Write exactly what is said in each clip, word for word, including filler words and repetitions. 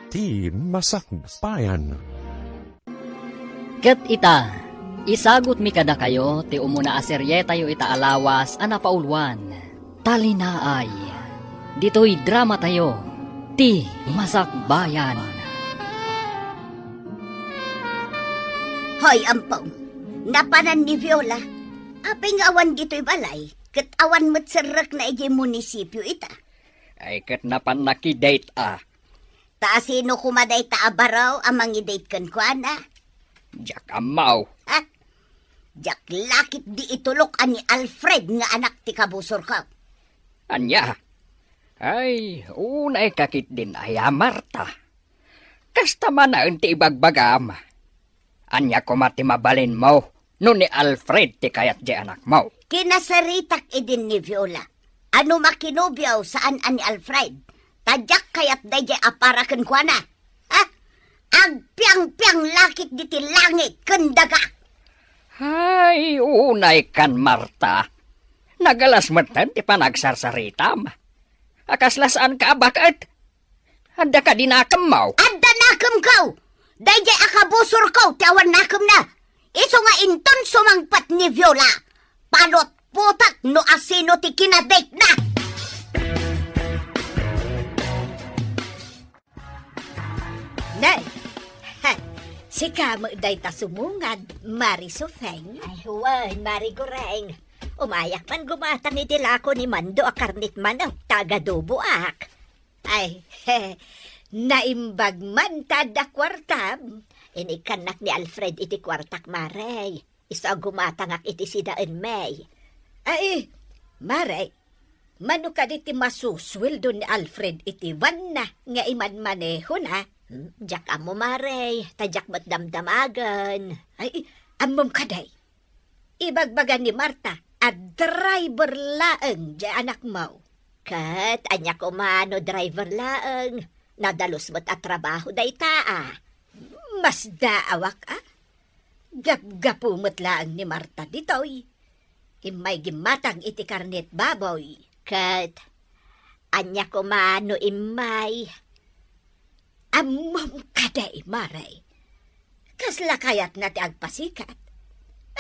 Ti Masakbayan. Ket ita, isagutmi kadakayo ti umuna a serietayo ita a lawas a napauluan, Talinaay. Ditoy dramatayo, Ti Masakbayan. Hoy, Ampong, napanan ni Viola. Apay nga awan ditoy balay, ket awan met serrekna idiay munisipio ita. Ay, ket napan nakidate a. Ta asino koma dayta a baro a mangidate kenkuana? Diak ammo. Ha? Diak lakit di itulok a ni Alfred nga anak ti kabusorko. Ania? Ay, unay ka ketdin aya, Marta. Kasta manaen ti ibagbagam. Ania koma ti mabalinmo no ni Alfred ti kayat diay anakmo? Kinasaritak idin ni Viola. Ano makinobio saan a ni Alfred? Ta diak kayat daydiay a para kenkuana. Ha? Agpiangpiang lakit diti langit ken daga. Ay, unay kan, Marta. Nagalas metten ti panagsarsaritam. A kasla saan ka a baket? Adda kadi nakemmo? Adda nakemko! Daydiay a kabusorko ti awan nakemna. Isu nga inton sumangpet ni Viola, panutputak no asino ti kinadate na. Nay, ha, sika met dayta sumungad, Mari Sufeng? Ay, wen, Mari Goreng. Umayak man gumatang iti lako ni Mando a karnit manok, ta agadoboak. Ay, naimbag man ta adda kuartam. Inikkannak ni Alfred iti kuartak, Mare. Isu a gumatangak iti sidaenmi. Ay, Mare, mano kadi ti masusueldo ni Alfred iti vanna nga imanmanehona? Hmm, diak ammo, Mare, ta diak met damdamagen. Ay, ammom kadi? Ibagbaga ni Marta a driver laeng diay anakmo. Ket ania koma no driver laeng? Nadalus met a trabaho dayta a. Masdaawak a. Gapgapu met laeng ni Marta ditoy. Immay gimmatang iti karnet baboy. Ket ania koma no immay? Ammom kadi, Mare? Kasla kayatna ti agpasikat?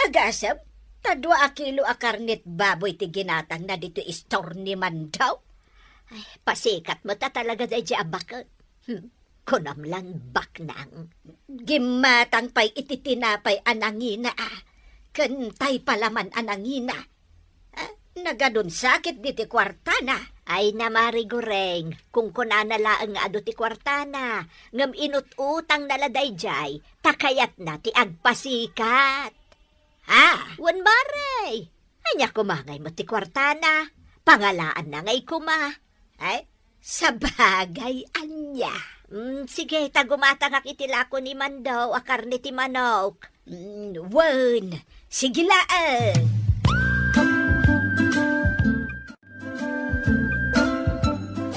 Agasem, ta dua a kilo a karnet baboy ti ginatangna ditoy istor ni Mando. Ay, pasikat met a talaga daydiay a baket. Hmm, kunam lan baknang. Gimmatang pay iti tinapay a nangina a, ken tay palaman a nangina. Ah, nagadun sakit diti kuartana. Ay na, Mari Goreng, kunkunana laeng nga adu ti kuartana, ngem inut-utangna la daydiay, ta kayatna ti agpasikat. Ha? Wen, Mare, ania koma ngay met ti kuartana? Pangalaanna ngay koma. Ay, sabagay, ania? Mm, sige, ta gumatangak iti lako ni Mando a karne ti manok. Mm, wen, sige laeng.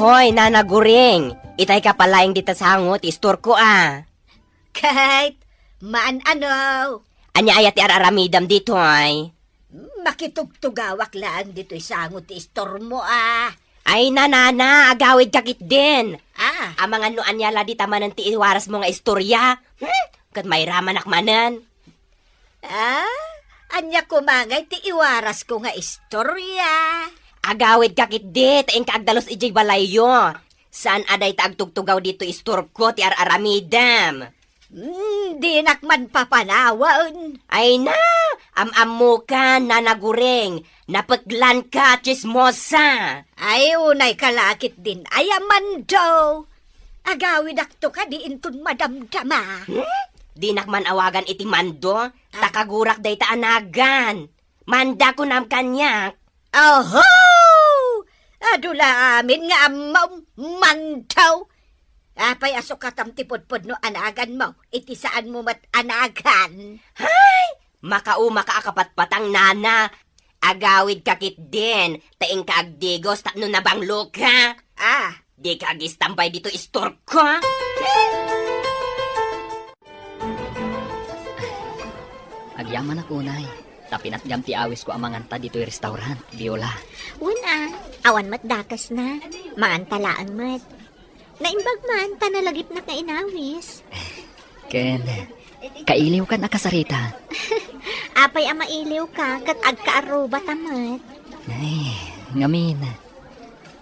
Hoy, Nana Guring, itay ka palaeng dita sango ti istorko a. Kayat, maan ano? Ania aya ti ar-aramidam ditoy? Makitugtugawak laeng ditoy sango ti istormo a. Ay, nanana, agawidka ketdin. Ah. Amangan no ania la dita manen ti iwarasmo nga istoria. Hmm? Ket mairamanak manen. Ah, ania koma ngay ti iwarasko nga istoria? Agawidka ketdi, ta inka agdalus idiay balayyo. Saan a dayta agtugtugaw ditoy istorko ti ar-aramidem. Hmm, dinak man papanawan. Ay na, am-ammokan, Nana Guring, napeklanka, tsismosa. Ay, unay ka la ketdin aya, Mando. Agawidakto kadi inton madamdama. Hmm? Dinak man awagan iti Mando, ta kagurak dayta a nagan. Manda kunam kaniak. Oho! Adu la amin nga ammom, Mando. Apay a sukatam ti pudpudno a naganmo, iti saanmo met a nagan? Hay! Makaumaka a kapatpatang, nana. Agawidka ketdin, ta inka agdigos tapno nabangloka. Ah. Dika agistambay ditoy istorko. Agyamanak unay, ta pinatgam ti awisko a manganta ditoy restaurant, Viola. Wen a, awan met dakesna. Manganta laeng met. Naimbag man, ta nalagipnak nga inawis. Ken, kailiwkan a kasarita. Apay a mailiwka, ket agkaarrubata met. Ay, ngamin,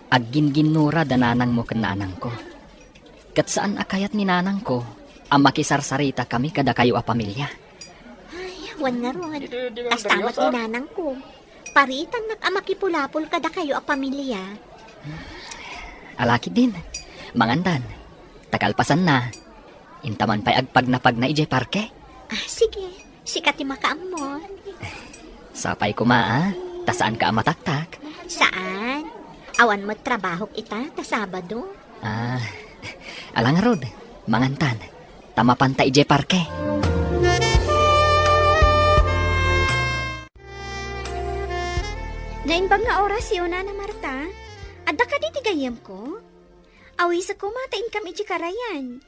agginginnura da nanangmo ken nanangko. Ket saan a kayat ni nanangko a makisarsarita kami kadakayo a pamilia. Ay, wen ngarud, kasta met ni nanangko. Paritannak a makipulapol kadakayo a pamilia. Ala ketdin, mangandan. Ta kalpasanna, inta man pay agpagnapagna idiay parke. Ah, sige. Sika ti makaammo. Sapay koma, a, ta saanka a mataktak. Saan? Awan met trabahok ita ta Sabado. Ah, ala ngarud, mangantan. Ta mapanta idiay parke. Naimbag nga orasyo, Nana Marta. Adda kadi ti gayyemko? Awisekko ta inkam idiay karayan.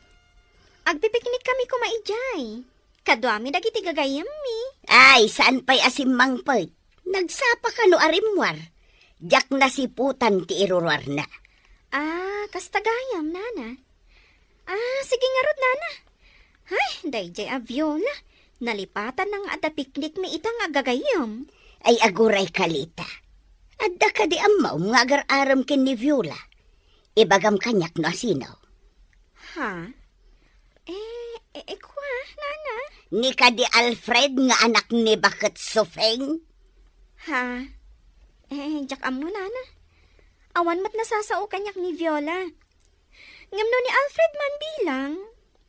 Agpipiknik kami koma idiay. Kaduami dagiti gagayyemmi. Ay, saan pay a simmangpet? Nagsapa kano a rimmuar? Diak nasiputan ti iruruarna. Ah, kasta gayam, Nana. Ah, sige ngarud, Nana. Ay, daydiay a Viola. Nalipatanna nga adda piknikmi ita nga gagayyem. Ay, aguray kalita. Adda kadi ammom nga agar-arem ken ni Viola? Ibagam kaniak no asino. Ha? Eh, eh, eh, kua, Nana? Ni kadi Alfred nga anak ni Baket Sufeng? Ha? Eh, diak ammo, Nana. Awan met nasasao kaniak ni Viola. Ngem no ni Alfred man bilang,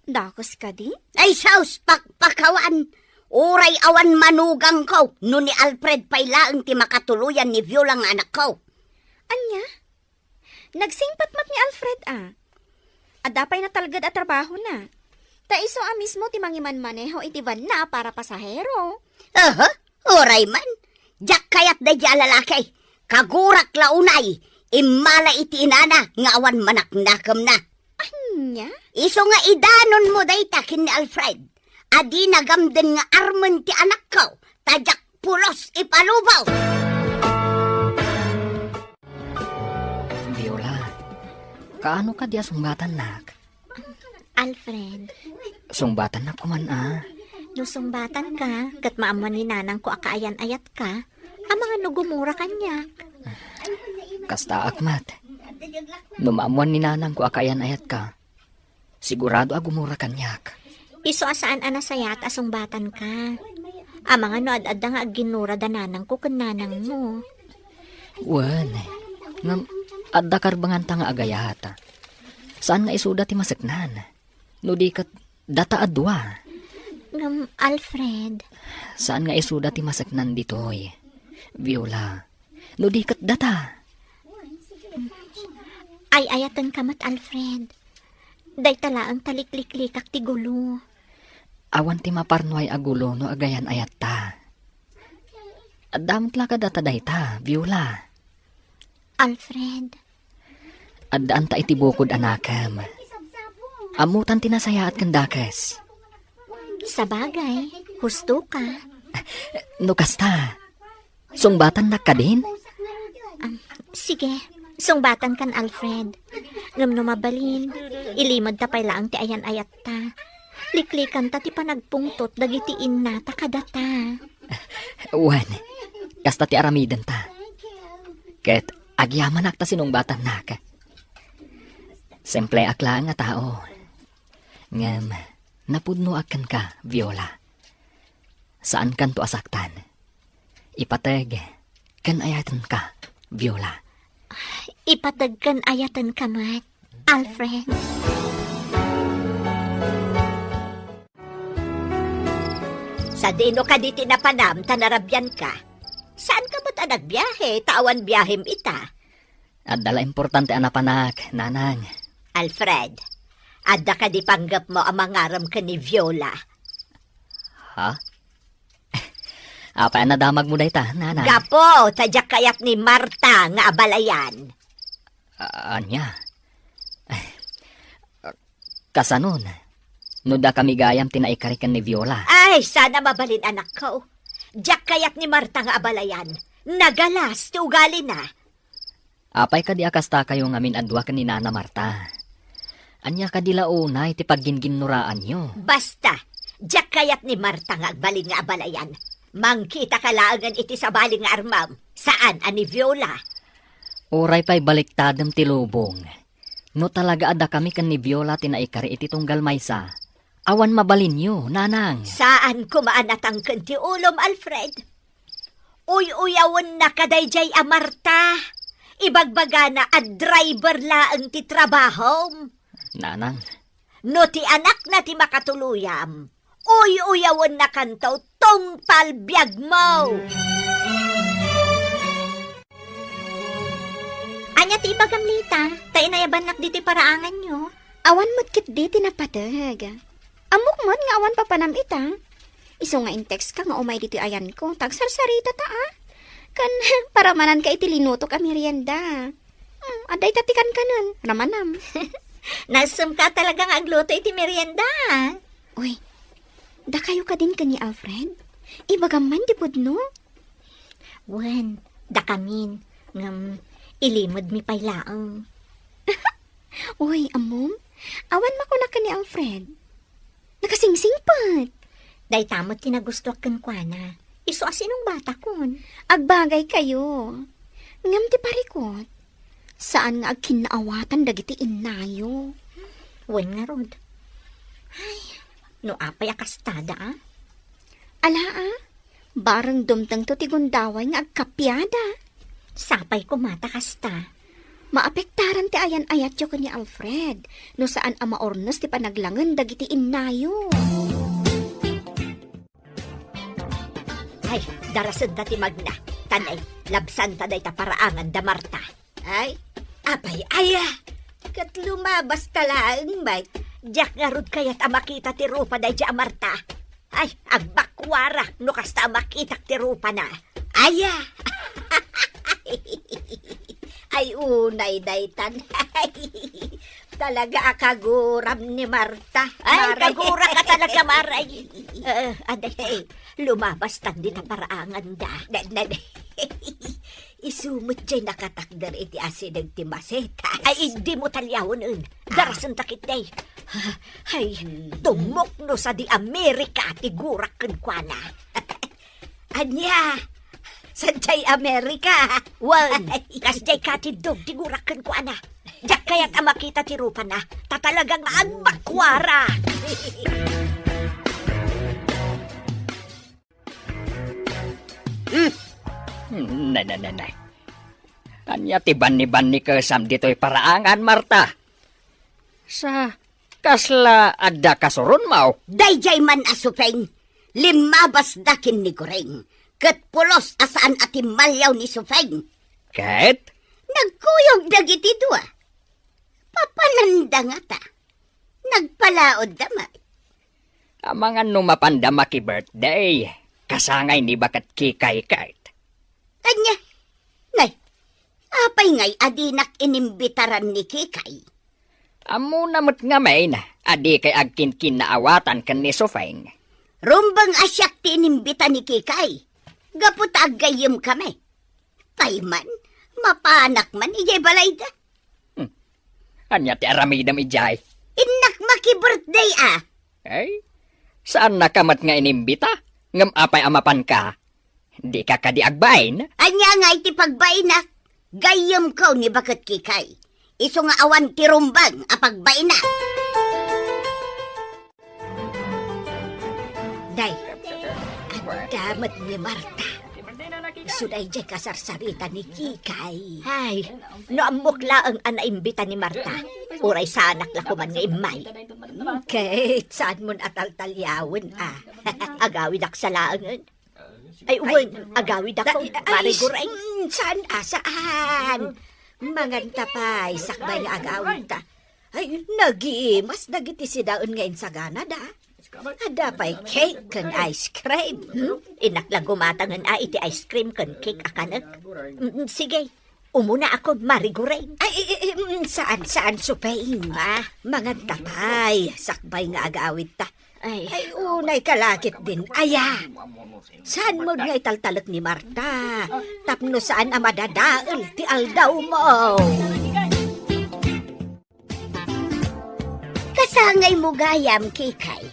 dakes kadi? Ay, sus, pakpakawan! Uray awan manugangko no ni Alfred pay laeng ti makatuloyan ni Viola nga anakko. Ania? Nagsingpet met ni Alfred a. Adda pay natalged a trabahona. Ta isu a mismo ti mangimanmaneho iti vanna a para pasahero. Aha, uray man. Diak kayat daydiay a lalaki. Kagurak la unay, immala iti inana nga awan manaknakemna. Ania? Isu nga idanonmo dayta ken ni Alfred. A dina gamden nga armen ti anakko, ta diak pulos ipalubo. Viola, kaano kadi a sungbatannak? Alfred. Sungbatannak koman a. No sungbatanka, ket maammuan ni nanangko a kaayan-ayatka, amangan no gumura kaniak. Kastaak met. No maammuan ni nanangko a kaayan-ayatka, sigurado a gumura kaniak. Isu a saan a nasayaat a sungbatanka. Amangan no ad-adda nga agginnura da nanangko ken nanangmo. Wen, ngem adda karbenganta nga agayat. Saan nga isuda ti maseknan. No di ket data a dua. Ngem, Alfred. Saan nga isuda ti maseknan ditoy, Viola. No di ket data. Ay-ayatenka met, Alfred. Dayta laeng ta likliklikak ti gulo. Awan ti maparnuay a gulo no agayan-ayatta. Adda met la kadata dayta, Viola. Alfred. Addaan ta iti bukod a nakem. Ammotan ti nasayaat ken dakes. Sabagay, husto ka. No kasta, sungbatannak kadin? Am, sige, sungbatankan, Alfred. Ngem no mabalin, ilimedta pay laeng ti ayan-ayatta. Liklikanta ti panagpungtot dagiti innata kadata. Wen, kasta ti aramidenta. Ket agyamanak ta sinungbatannak. Simpleak laeng a tao. Ngem napudnoak kenka, Viola. Saankanto a saktan. Ipateg ken ayatenka, Viola. Ipateg ken ayatenka met, Alfred. Sadino kadi ti napanam ta narabianka? Saanka met a nagbiahe ta awan biahem ita? Adda la importante a napanak, nanang. Alfred, adda kadi panggepmo a mangarem ken ni Viola? Ha? Apay a nadamagmo dayta, nanang? Gapu ta diak kayat ni Marta nga abalayan. A-, ania? Kasanon, no dakami gayam ti naikari ken ni Viola? Ay, sana mabalin, anakko. Diak kayat ni Marta nga abalayan. Nagalas ti ugalina. Apay kadi a kastakayo ngamin a dua ken ni Nana Marta? Ania kadi la unay ti pagginginnoraanyo? Basta, diak kayat ni Marta nga agbalin nga abalayan. Mangkitaka laengen iti sabali nga armam, saan a ni Viola. Uray pay baliktadem ti lubong. No talaga a dakami ken ni Viola ti naikari iti tunggal maysa, awan mabalinyo, nanang. Saan koma a natangken ti ulom, Alfred. Uy-uyawennak daydiay a Marta. Ibagbagana a driver laeng ti trabahom. Nanang. No ti anakna ti makatuluyam, uy-uyawennakanto tungpal biagmo. Ania ti ibagam, Lita? Ta inayabannak ditoy paraanganyo. Awan met ketdi ti napateg. Ammok met nga awan papanam ita. Isu nga in-text ka nga umay ditoy ayanko, ta agsarsarita ta, a. Ken paramananka iti linutok a merienda. Hmm, adda ita ti kankanen, ramanam. Nasemka talaga nga agluto iti merienda, a. Uy, dakayo kadin ken ni Alfred? Ibagam man ti pudno? Wen, dakamin, ngem ilimedmi pay laeng. Uy, ammom, awan makunak ken ni Alfred. Nakasingsingpet. Dayta met ti nagustuak kenkuana. Isu a sinungbatakon. Agbagaykayo. Ngem ti parikut, saan nga agkinnaawatan dagiti innayo. Wen ngarud. Ay, no apay a kastada, a? Ala, a? Bareng dumtengto ti gundaway nga agkapiada. Sapay koma ta kasta. Maapektaran ti ayan-ayatyo ken ni Alfred no saan a maurnos ti panaglangen dagiti innayo. Ay, darasenta ti magna. Tanay, labsanta dayta paraangan da Marta. Ay, apay aya? Ket lumabasta laeng, Mike. Diak ngarud kayat a makita ti rupa daydiay a Marta. Ay, agbakuarak no kasta a makitak ti rupana. Aya! Ay, unay daytan. Talaga a kaguram ni Marta. Ay, Maray. Kagurak ka talaga, Maray. Eh, aday, eh, lumabastan dita paraangan da. Na, na, Isu met jay nakatakder iti asideg ti masetas. Ay, idi mo taliawen, en. Ah. Darasenta ketdi. Ay, hmm. Tumukno sadi Amerika ti gurak kenkuana. Ania? Sadiay Amerika? Wen, ay. Kasdiay katiddog ti gurak kenkuana. Diak kayat a makita ti rupana, ta talagang agbakuara. Hmm? Nay, nay, nay, nay. Ania ti banni-bannikesam ditoy paraangan, Marta? Sa kasla adda kasuronmo? Daydiay man a Supeng, limmabasda ken ni Goreng, ket pulos a saan a timmaliaw ni Supeng. Ket? Nagkuyog dagiti dua. Papananda ngata. Nagpalaodda met. Amangan no mapanda maki-birthday, kasangay ni baket Kikay ket. Ania? Nay, apay ngay a dinak inimbitaran ni Kikay? Ammona met ngamin a dikay agkinkinnaawatan ken ni Sofeng. Rumbeng a siak ti inimbita ni Kikay, gapu ta aggayyemkami. Payman, mapanak man idiay balayda. Hmm. Ania ti aramidem idiay? Innak maki-birthday a. Ay, saannaka met nga inimbita? Ngem apay a mapanka? Dika kadi agbain? Ania nga iti pagbainak? Gayyemko ni baket Kikay. Isu nga awan ti rumbeng a pagbaina. Day, adda met ni Marta. Isu daydiay kasarsarita ni Kikay. Ay, no ammok laeng a naimbita ni Marta, uray saanak la koman nga immay. Ket saanmon a taltaliawen a. Agawidak sa laengen. Ay, wen, agawidakon, ay, Mari Goreng. Mm, saan a, saan? Manganta pay, sakbay nga agawidta. Ay, nagimas dagiti sidaen nga insaganada. Adda pay cake ken ice cream. Hmm? Innak la gumatangen a iti ice cream ken cake a kanek. Mm, sige, umunaakon, Mari Goreng. Ay, i-, i-, mm, saan, saan, Supeng? Ah, manganta pay, sakbay nga agawidta. Ay. Ay, unay ka la ketdin. Aya, saanmo nga italtalek ni Marta tapno saan a madadael ti aldawmo. Sangaymo gayam, Kikay,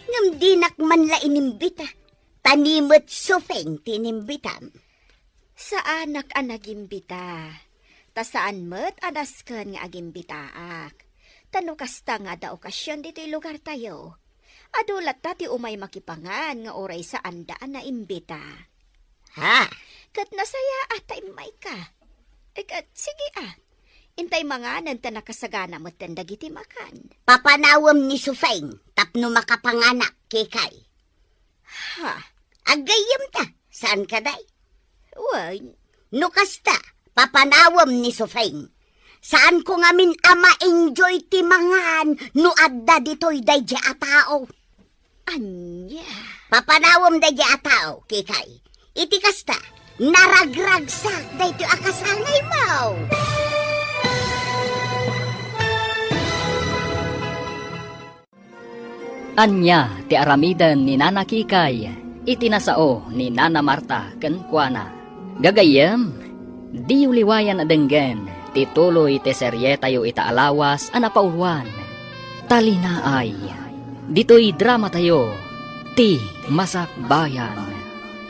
ngem dinak man la inimbita. Ta ni met Sufeng ti inimbitam. Saanak a nagimbita. Ta saan met a nasken nga agimbitaak. Ta no kasta nga adda okasion ditoy lugartayo, adu latta ti umay makipangan nga uray saanda a naimbita. Ha? Ket nasayaat ta immayka. E, ket sige a. Intay manganen ta nakasagana metten dagiti makan. Papanawem ni Sufeng tapno makapanganak, Kikay. Ha? Aggayyemta, saan kadi? Wen. No kasta, papanawem ni Sufeng. Saanko ngamin a ma-enjoy ti mangan no adda ditoy daydi a tao. Ania? Papanawem daydi a tao, Kikay. Iti kasta, naragragsak daytoy a kasangaymo. Ania ti aramiden ni Nana Kikay iti nasao ni Nana Marta kenkuana? Gagayyem, diyo liwayan a denggen ti tuloy ti serietayo ita a lawas a napauluan, Talinaay. Ditoy dramatayo, Ti Masakbayan.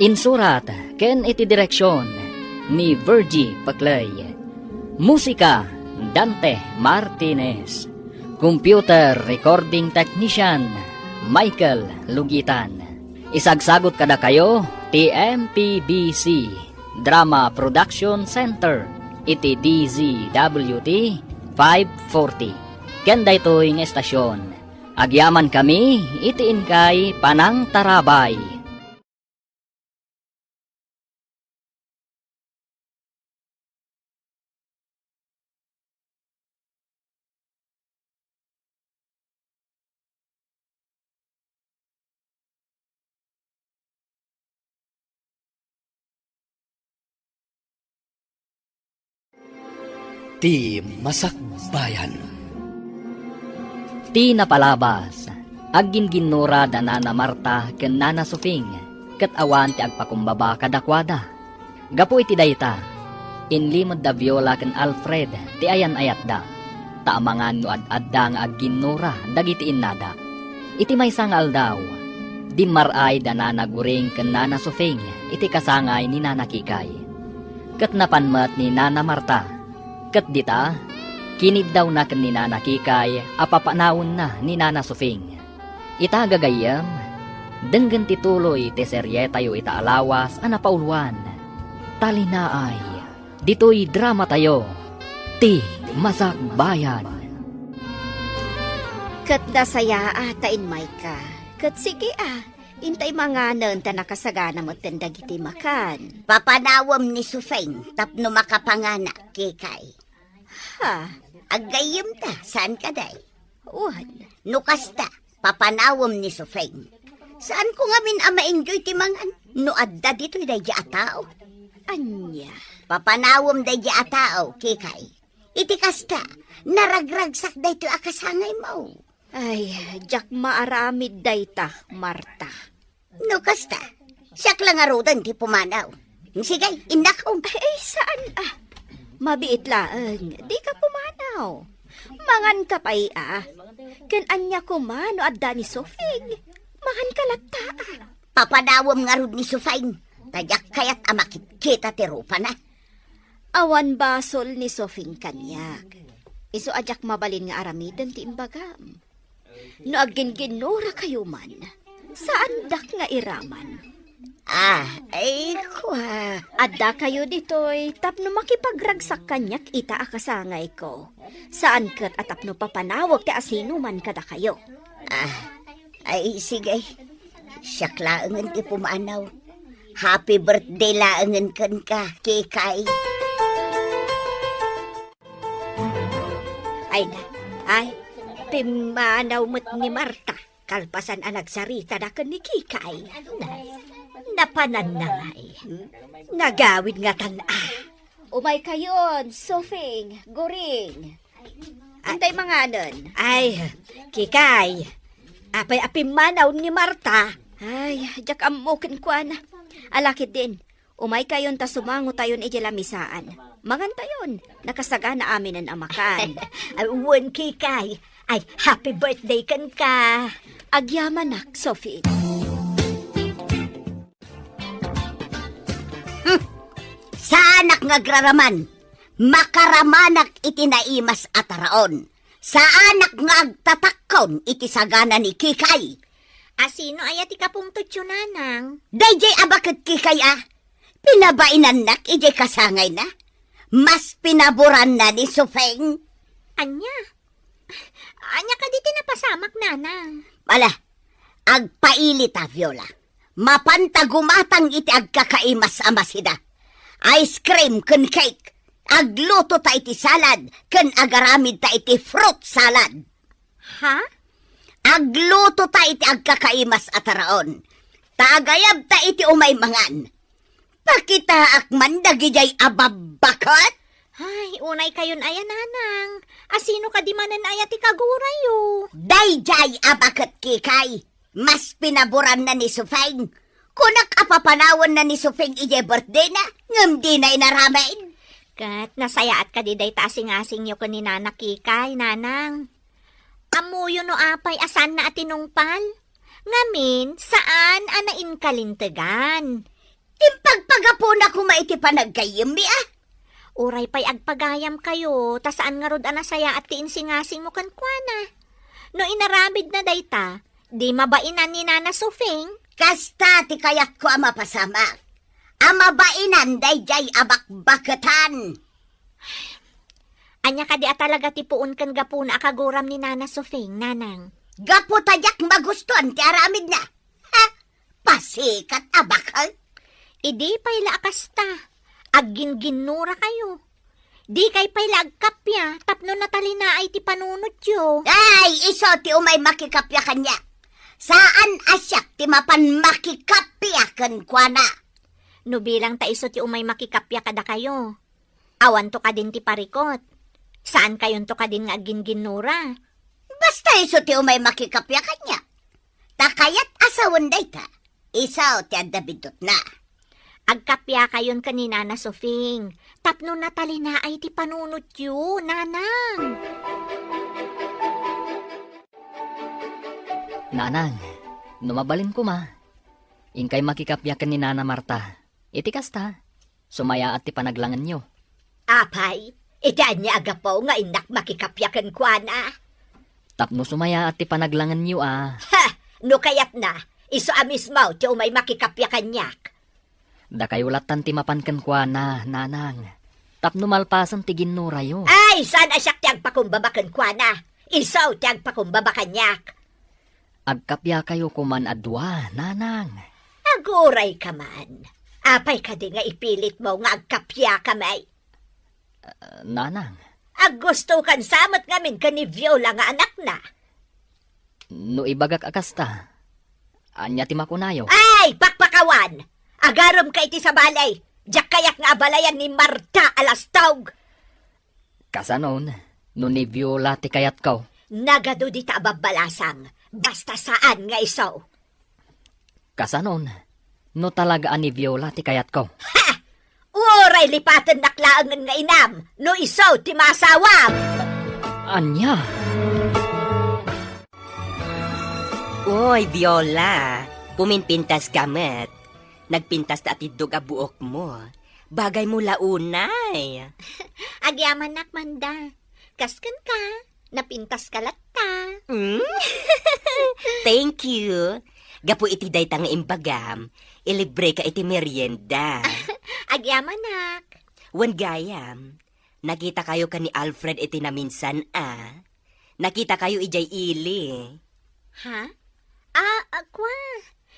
Insurat ken iti direksion ni Virgie Paclay. Musika, Dante Martinez. Computer recording technician, Michael Lugitan. Isagsagut kadakayo ti M P B C Drama Production Center iti D Z W T five forty. Ken daytoy nga estasion, agyamankami iti inkay panangtarabay. Ti Masakbayan. Ti napalabas, agginginnura da Nana Marta ken Nana Sufing, ket awan ti agpakumbaba kadakuada. Gapu iti dayta, inlimed da Viola ken Alfred ti ayan-ayatda, ta amangan no ad-adda nga agginnura dagiti innada. Iti maysa nga aldaw, dimmar-ay da Nana Guring ken Nana Sufing iti kasangay ni Nana Kikay. Ket napan met ni Nana Marta. Ket dita, kiniddawna ken ni Nana Kikay a papanawenna ni Nana Sufing. Ita gagayyem, denggen ti tuloy ti serietayo ita a lawas a napauluan, Talinaay. Ditoy dramatayo, Ti Masakbayan. Ket nasayaat ta immayka. Ket sige a, intay manganen ta nakasagana metten dagiti makan. Papanawem ni Sufeng tapno makapanganak, Kikay. Ha? Aggayyemta, saan kadi? Wen. No kasta, papanawem ni Sufeng. Saanko ngamin a ma-enjoy ti mangan no adda ditoy daydi a tao. Ania? Papanawem daydi a tao, Kikay. Iti kasta, naragragsak daytoy a kasangaymo. Ay, diak maaramid dayta, Marta. No kasta, siak la ngaruden ti pumanaw. Sige, innak. Ay, saan a. Mabiit laeng, dika pumanaw. Manganka pay a. Ken ania koma no adda ni Sofing? Manganka latta a. Papanawem ngarud ni Sofing, ta diak kayat a makitkita ti rupana. Awan basol ni Sofing kaniak. Isu a diak mabalin nga aramiden ti imbagam. No agginginnurakayo man, saandak nga iraman. Ah, ay, kua. Addakayo ditoy tapno makipagragsak kaniak ita a kasangayko. Saan ket a tapno papanawek ti asinoman kadakayo. Ah, ay, sige. Siak laengen ti pumanaw. Happy birthday laengen kenka, Kikay. Ay na, ay, pimmanaw met ni Marta, kalpasan a nagsaritada ken ni Kikay. Nay, napananna ngay. Nagawid ngatan a. Umaykayon, Sofing, Guring. Intay manganen. Ay, Kikay, apay a pimmanaw ni Marta? Ay, diak ammo kenkuana. Ala ketdin, umaykayon ta sumangotayon idiay lamisaan. Mangantayon, nakasagana aminen a makan. Ay, wen, Kikay, Ay, happy birthday kenka. Agyamanak, Sophie. Hmm. Saanak nga agraraman. Makaramanak iti naimas a taraon. Saanak nga agtatakkon iti sagana ni Kikay. A, sino aya ti kapungtotyo, Nanang? Daydiay a baket Kikay a. Pinabainannak idiay kasangayna. Mas pinaboranna ni Sofeng. Ania? Ania kadi ti napasamak, Nanang? Ala, agpailita, Viola. Mapanta gumatang iti agkakaimas a masida. Ice cream ken cake. Aglutota iti salad ken agaramidta iti fruit salad. Ha? Aglutota iti agkakaimas a taraon. Ta agayabta iti umay mangan. Pakitaak man dagidiay a babbaket. Ay, unay kayon aya, Nanang. A, sino kadi manen aya ti kagurayo? Daydiay a baket Kikay. Mas pinaboranna ni Sofeng. Kunak a papanawanna ni Sofeng idiay birthdayna, ngem dina inaramid. Ket nasayaat kadi dayta a singasingyo ken ni Nana Kikay, Nanang? Ammoyo no apay a saanna a tinungpal? Ngamin, saan a nainkalintegan. Impagpagapuna koma iti panaggayyemmi, a? Uray pay agpagayamkayo, ta saan ngarud a nasayaat ti insingasingmo kenkuana. No inaramidna dayta, di mabainan ni Nana Sofing. Kasta ti kayatko a mapasamak. A mabainan daydiay a bakbaketan. Ania kadi a talaga ti puon ken gapuna a kaguram ni Nana Sofing, Nanang? Gapu ta diak magustuan ti aramidna. Ha? Pasikat a bakal? Idi pay la a kasta, aggingginnurakayo. Dikay pay la agkappia tapno natalinaay ti panunotyo. Ay, isu ti umay makikappia kaniak. Saan a siak ti mapan makikappia kenkuana. No bilang ta isu ti umay makikappia kadakayo, awanto kadin ti parikot. Saankayonto kadin nga aggingginnura. Basta isu ti umay makikappia kaniak. Ta kayat a sawen dayta, isu ti adda biddutna. Agkappiakayon ken ni Nana Sofing, tapno natalinaay ti panunotyo, Nanang. Nanang, no mabalin koma, inkay makikappia ken ni Nana Marta. Iti kasta, sumayaat ti panaglangenyo. Apay, iti ania a gapu nga innak makikappia kenkuana? Tapno sumayaat ti panaglangenyo a. Ha! No kayatna, isu a mismo ti umay makikappia kaniak. Dakayo lattan ti mapan kenkuana, Nanang. Tapno malpasen ti ginnurayo. Ay, saan a siak ti agpakumbaba kenkuana. Isu ti agpakumbaba kaniak. Agkapiakayo koman a dua, Nanang. Agurayka man. Apay kadi nga ipilitmo nga agkapiakami? Ah, Nanang. Aggustokan sa met ngamin ken ni Viola nga anakna. No ibagak a kasta, ania ti makunayo? Ay, pakpakawan! Agaremka iti sabali! Diak kayat nga abalayan ni Marta a lastog! Kasanon, no ni Viola ti kayatko? Nagadu dita a babbalasang, basta saan nga isu. Kasanon, no talaga a ni Viola ti kayatko? Ha! Uray lipatennak laengen nga inam, no isu ti maasawam! Ania? Uy, Viola, puminpintas ka met. Nagpintas ta atiddog a buokmo. Bagaymo la unay. Agyamanak, Manda. Kas kenka, napintaska latta. Mm? Thank you. Gapu iti dayta nga imbagam, ilibreka iti merienda. Agyamanak. Wen gayam, nakitakayo ken ni Alfred iti naminsan a. Nakitakayo idiay ili. Ha? Ah, ah, kwa.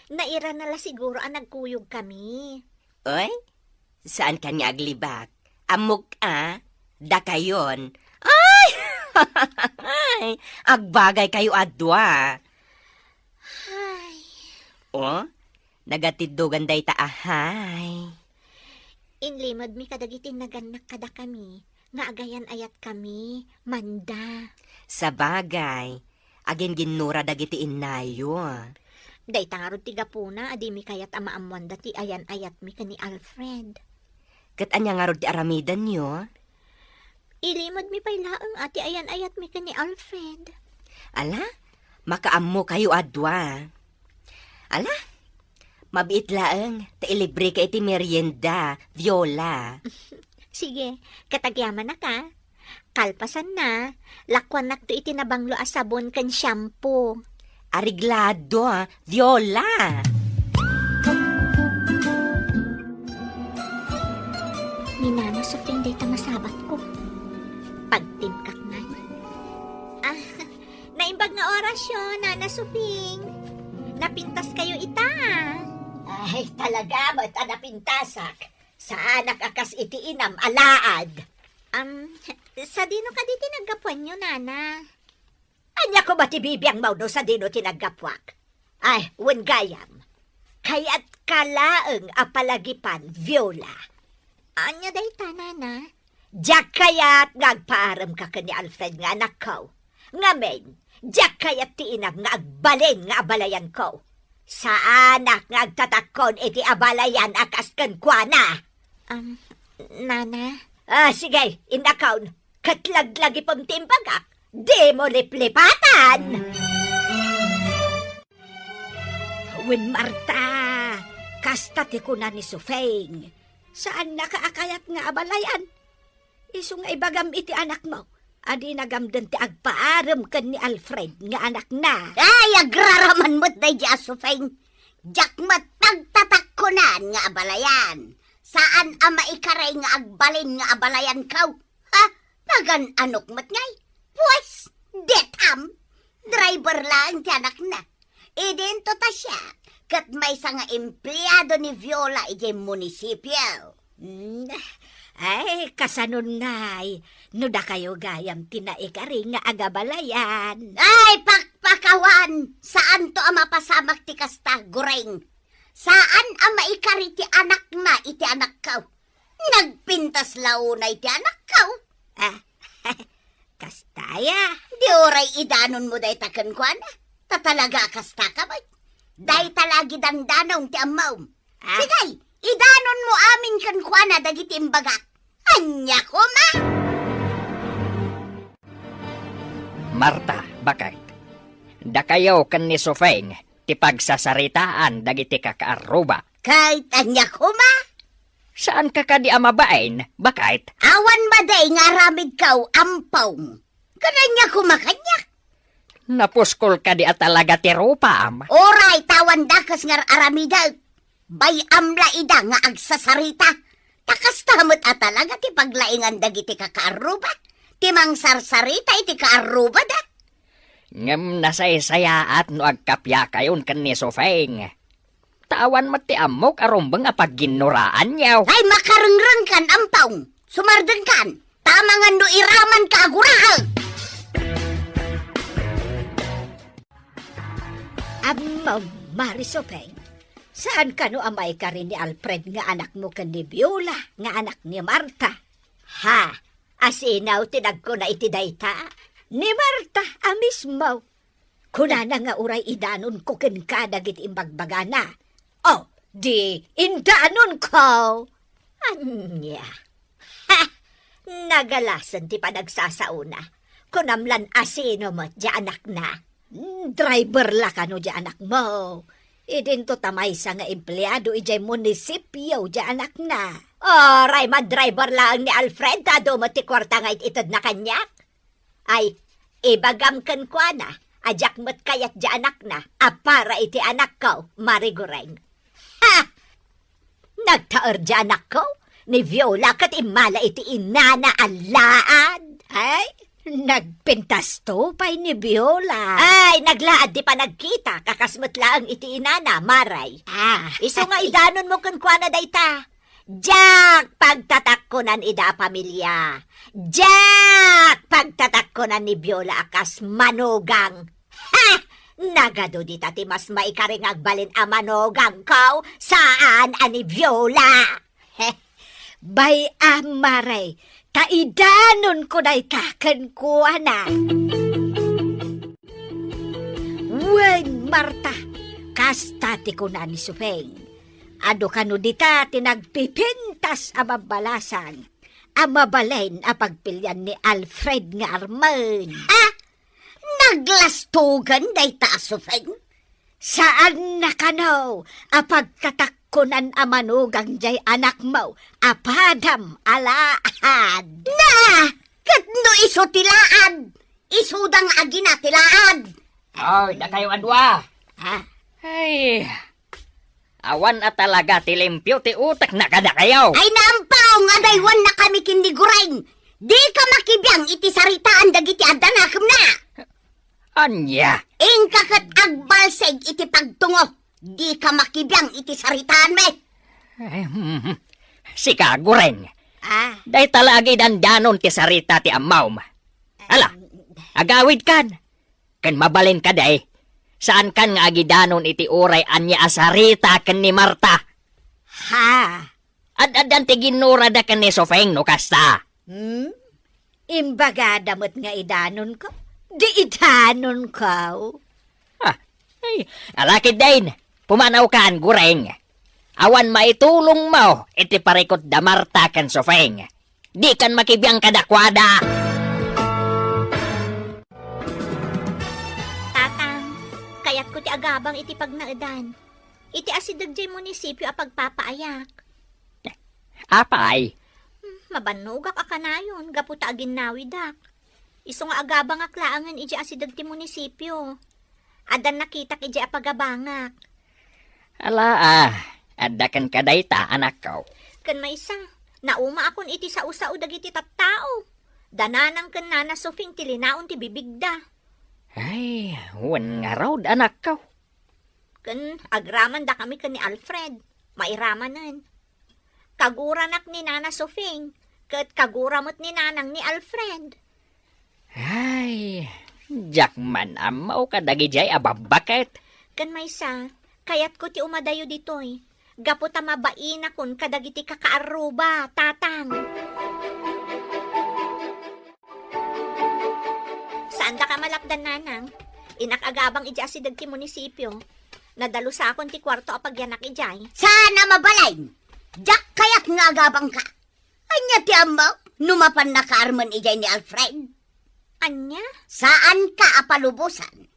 Nairana la siguro a nagkuyogkami. Oy, saan kan nga aglibak? Ammok a, dakayon. Ay! Ay, agbagay kayo a dua. Ay. O, nagatiddogan dayta a hay. Inlimedmi kadagiti nagannak kadakami nga agayan-ayatkami, Manda. Sabagay, agingginnura dagiti innayo. Dayta ngarud ti gapuna a dimi kayat a maammoanda ti ayan-ayatmi ken ni Alfred. Ket ania ngarud ti aramidenyo? Ilimedmi pay laeng a ti ayan-ayatmi ken ni Alfred. Ala, makaammokayo a dua. Ala, mabiit laeng ta ilibreka iti merienda, Viola. Sige, ket agyamanak a. Kalpasanna, lakuanakto iti nabanglo a sabon ken shampoo. Areglado, a, Viola! Ni Nana Sofing dayta masabatko. Pagtimkak man. Ah, naimbag nga orasyo, Nana Sofing. Napintaskayo ita. Ay, talaga met a napintasak. Saanak a kas iti inam a laad. Am, sadino kadi ti naggapuanyo, Nana? Ania koma ti bibiangmo no sadino ti naggapuak? Ay, wen gayam. Kayatka laeng a palagipan, Viola. Ania dayta, Nana? Diak kayat nga agpaaremka ken ni Alfred nga anakko. Ngamin, diak kayat ti inam nga agbalin nga abalayanko. Saanak nga agtatakkon iti abalayan a kas kenkuana. Am, Nana? Ah, sige, innakon. Ket laglagipem ti imbagak. Dimo liplipatan! Wen, Marta, kasta ti kuna ni Sufeng. Saannaka a kayat nga abalayan. Isu nga ibagam iti anakmo a dina gamden ti agpaarem ken ni Alfred nga anakna. Ay, agraraman met daydi a Sufeng. Diak met pagtatakkonan nga abalayan. Saan a maikari nga agbalin nga abalayanko. Ha? Pagan-anok met ngay? Pues, detam! Driver laeng ti anakna. Idinto ta siak, ket maysa nga empleado ni Viola idiay munisipio. Hmm, ay, kasanon ngay, no dakayo gayam ti naikari nga agabalayan. Ay, pakpakawan! Saanto a mapasamak ti kasta, Goreng. Saan a maikari ti anakna iti anakko. Nagpintas la unay ti anakko. Ah, kasta ya. Di uray idanonmo dayta kenkuana. Ta talaga a kastaka met. Dayta la gidandanom ti ammom. Ah. Sige, idanonmo amin kenkuana dagiti imbagak. Ania koma? Marta, baket. Dakayo ken ni Sufeng ti pagsasaritaan dagiti kakaarruba. Ket ania koma? Saanka kadi a mabain, baket? Awan madi nga aramidko, Ampong. Ket ania koma kaniak? Napuskol kadi a talaga ti rupam? Uray, ta awan dakes nga aramidek. Bay-am la ida nga agsasarita. Ta kasta met a talaga ti paglaingan dagiti kakaarruba. Ti mangsarsarita iti kaarrubada. Ngem nasaysayaat no agkapiakayon ken ni Sufeng. Ta awan met ti ammok a rumbeng a pagginnoraanyo. Ay, makarengrengkan, Ampong! Sumardengkan! Ta amangan no iramanka a guraek! Ammom, Mari Sufeng, saan kano a maikari ni Alfred nga anakmo ken ni Viola nga anak ni Marta? Ha? Asino ti nagkuna iti dayta? Ni Marta a mismo. Kunana nga uray idanonko kenka dagiti imbagbagana. O, di indanonko. Ania? Ha! Nagalasen ti panagsasaona. Kunam lan asino met diay anakna? Hmm, driver la kano diay anakmo. Idinto ta maysa nga empleado idiay munisipio diay anakna. Uray, madriver laeng ni Alfred ta adu met ti kuarta nga it-itedna kaniak. Ay, ibagam kenkuana a diak met kayat diay anakna a para iti anakko, Mari Goreng. Ha! Nagtaer diay anakko ni Viola ket immala iti inana a laad. Ay, nagpintasto pay ni Viola. Ay, naglaad ti panagkita, kakas met laeng iti inana, Mari. Ah. Isu nga idanonmo kenkuana dayta. Diak pagtatakkonan ida a pamilia. Diak pagtatakkonan ni Viola a kas manugang. Ha! Nagadu dita ti mas maikari nga agbalin a manugangko, saan a ni Viola. He. Bay-am, Mari, ta idanonko dayta kenkuana. Wen, Marta, kasta ti kuna ni Sufeng. Adu kano dita ti nagpipintas a babbalasan a mabalin a pagpilian ni Alfred nga armen. Ah! Aglastogan dayta a Sofeng? Saanna kano a pagtatakkonan a manugang jay anakmo a padam a laad? Na! Ket no isu ti laad, isuda nga agina ti laad. Oy, dakayo a dua. Ah. Ay, awan a talaga ti limpio ti utekna kadakayo. Ay, naampaw nga adaywannakami ken ni Gureng. Dika makibiang iti saritaan dagiti adda nakemna. Ania? Inka ket agbalsig iti pagtungo. Dika makibiang iti saritaanmi. Eh, hmm. Sika, Gureng. Ah. Dayta la agidandanon ti sarita ti ammom. Ala, agawidkan. Ken mabalin kadi, saankan nga agidanon iti uray ania a sarita ken ni Marta. Ha? Ad-addan ti ginnurada ken ni Sofeng no kasta. Hmm? Imbagada met nga idanonko? Di idanonko. Ah, ay, ala ketdin, pumanawkan, Gureng. Awan maitulongmo iti parikut da Marta ken Sofeng. Dikan makibiang kadakuada. Tatang, kayatko ti agabang iti pagnaedan. Iti asideg jay munisipio a pagpapaayak. Apay? Hmm, mabannogak a kanayon gapu ta aginnawidak. Isu nga agabangak laengen idiay asideg ti munisipio. Addan nakitak idiay a pagabangak. Ala, ah, adda kenka dayta, anakko. Ken maysa, naumaakon iti sao-sao dagiti tattao. Da Nanang ken Nana Sofing ti linaon ti bibigda. Ay, wen ngarud, anakko. Ken agramandakami ken ni Alfred, mairamanen. Kaguranak ni Nana Sofing, ket kagura met ni Nanang ni Alfred. Ay, diak man ammo kadagidiay a babbaket. Ken maysa, kayatko ti umadayo ditoy, gapu ta mabainakon kadagiti kakaarruba, Tatang. Saandak a malapdan, Nanang. Innak agabang idiay asideg ti munisipio. Nadalusakon ti kuarto a pagyanak idiay. Saan a mabalin? Diak kayat nga agabangka. Ania ti ammok no mapan nakaarmen idiay ni Alfred? Ania? Saanka a palubosan.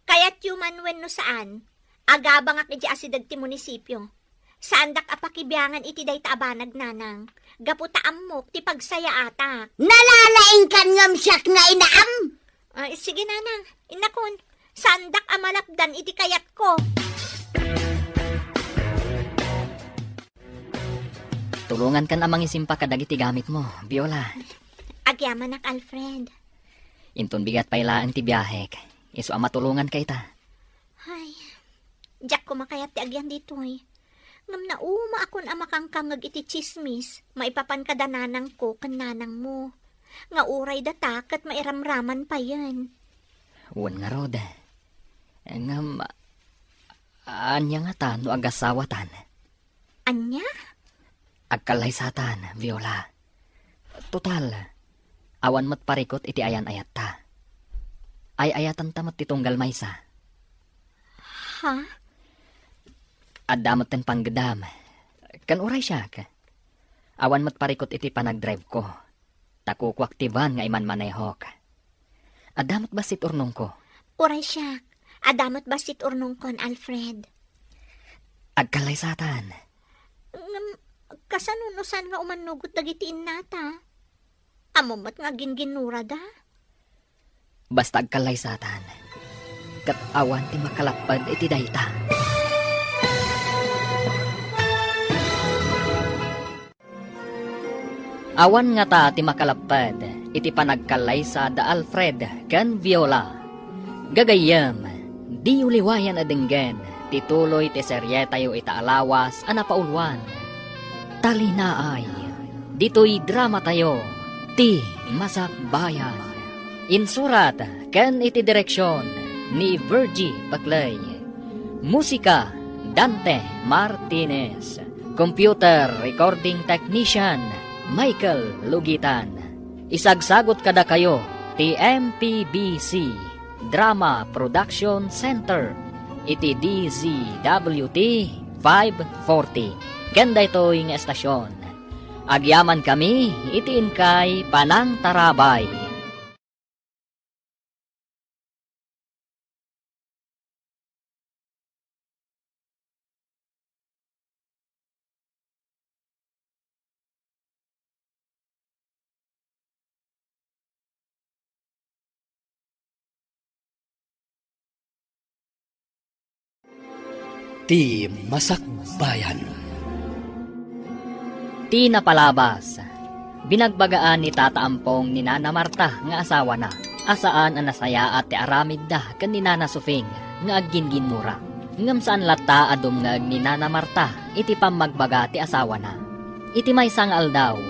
Kayatyo man wenno saan, agabangak idiay asideg ti munisipio. Saandak a pakibiangan iti dayta a banag, Nanang, gapu ta ammok ti pagsayaatak. Nalalaingkan ngem siak nga inaam? Ay, sige, Nanang, innakon, saandak a malapdan iti kayatko. Tulongankan a mangisimpa kadagiti gamitmo, Viola. Agyamanak, Alfred. Inton bigat pay laeng ti biahek, isu a matulonganka ita. Ay, diak koma kayat ti agyan ditoy. Ngem naumaakon a makangkangngeg iti tsismis maipapan kada nanangko ken nanangmo, nga uray data ket mairamraman payen. Wen ngarud. Ngem, ania ngata no agasawatan? Ania? Agkallaysatan, Viola. Total, awan met parikut iti ayan-ayatta. Ay-ayatanta met ti tunggal maysa. Ha? Adda met ten panggedam. Ken uray siak, awan met parikut iti panagdriveko. Ta kukuak ti van nga imanmanehok. Adda met bassit urnongko. Uray siak, adda met bassit urnongkon, Alfred. Agkallaysatan. Ngem, kasano no saan nga umannugot dagiti innata? Ammom met nga agingginnurada? Basta agkallaysatan. Ket awan ti makalapped iti dayta. Awan ngata ti makalapped iti panagkallaysa da Alfred ken Viola. Gagayyem, diyo liwayan a denggen ti tuloy ti serietayo ita a lawas a napauluan. Talinaay, ditoy dramatayo, Ti Masakbayan. Insurat ken iti direksion ni Virgie Paclay. Musika, Dante Martinez. Computer Recording Technician, Michael Lugitan. Isagsagut kadakayo ti M P B C Drama Production Center iti D Z W T five forty ken daytoy nga estasion. Agyamankami iti inkay panangtarabay. Ti Masakbayan. Ti napalabas, binagbagaan ni Tata Ampong ni Nana Marta nga asawana a saan a nasayaat ti aramidda ken ni Nana Sufing nga aggingginnura. Ngem saan latta a dumngeg ni Nana Marta iti pammagbaga ti asawana. Iti maysa nga aldaw,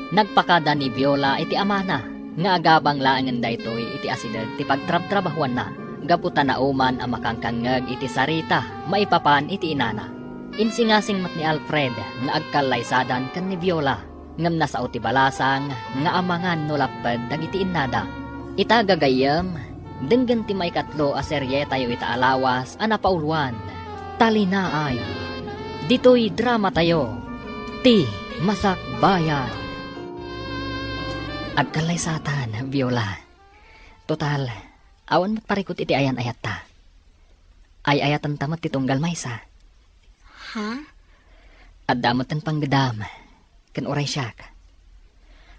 nagpakada ni Viola iti amana nga agabang laengen daytoy iti asideg ti pagtrabtrabahuanna gapu ta nauman a makangkangngeg iti sarita maipapan iti inana. Insingasing met ni Alfred nga agkallaysadan ken ni Viola, ngem nasao ti balasang nga amangan no lapped dagiti innada. Ita gagayyem, denggen ti maikatlo a serietayo ita a lawas a napauloan, Talinaay. Ditoy dramatayo, Ti Masakbayan. Agkallaysatan, Viola. Total, awan met parikut iti ayan-ayatta. Ay-ayatanta met ti tunggal maysa. Ha? Adda met ti panggedam, ken uray siak.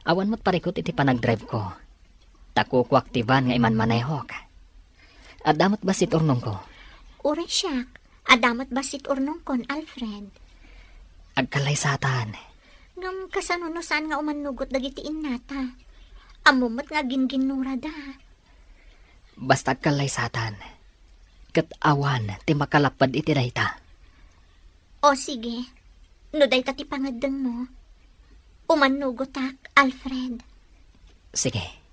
Awan met parikut iti panagdrive-ko. Ta kukuak ti van nga imanmanehok. Adda met bassit urnongko. Uray siak, adda met bassit urnongkon, Alfred. Agkallaysatan. Ngem kasano no saan nga umannugot dagiti innata? Ammo met nga aggingginnurada. Basta agkallaysatan. Ket awan ti makalapped iti dayta. O sige, no dayta ti pangeddengmo, umannugotak, Alfred. Sige.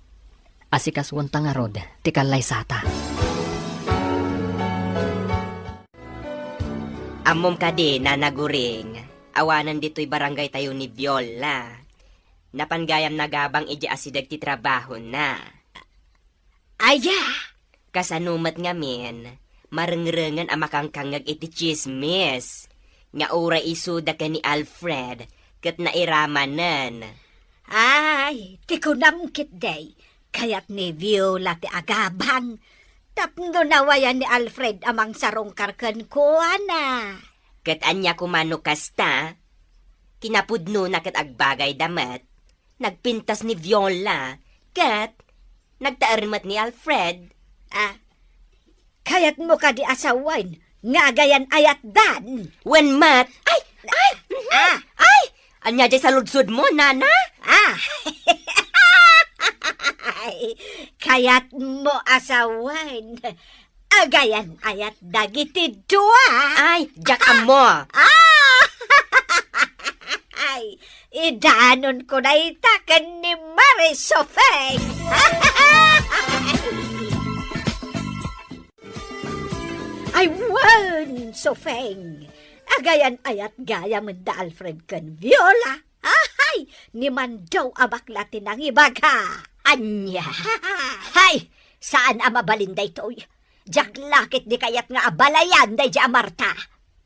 Asikasuonta ngarud ti kallaysata. Ammom kadi, Nana Guring, awanen ditoy barangaytayo ni Viola. Napan gayam nagabang idiay asideg ti trabahona. Aya! Kasano met ngamin, marengrengen a makangkangngeg iti tsismis nga uray isuda ken ni Alfred ket nairamanen. Ay, ti kunam ketdi, kayat ni Viola ti agabang tapno nawayan ni Alfred a mangsarungkar kenkuana. Ket ania koma no kasta? Kinapudnona ket agbagayda met. Nagpintas ni Viola, ket nagtaer met ni Alfred. Ah, kayatmo kadi a sawen nga agayan-ayatdan? Wen met. Ay! Ay! Ah! Ay! Ania diay saludsodmo, Nana? Ah! Ay, kayatmo a sawen. Agayan-ayat dagiti dua. Ay, diak ammo. Ah! Ay, idanonko dayta ken ni Mari Sofeng. Ay, wen, Sofeng. Agayan-ayat gayam da Alfred ken Viola. Ay, ni Mandaw a bakla ti nangibaga. Ania? Hay, saan a mabalin daytoy. Diak la ketdi kayat nga abalayan daydi a Marta.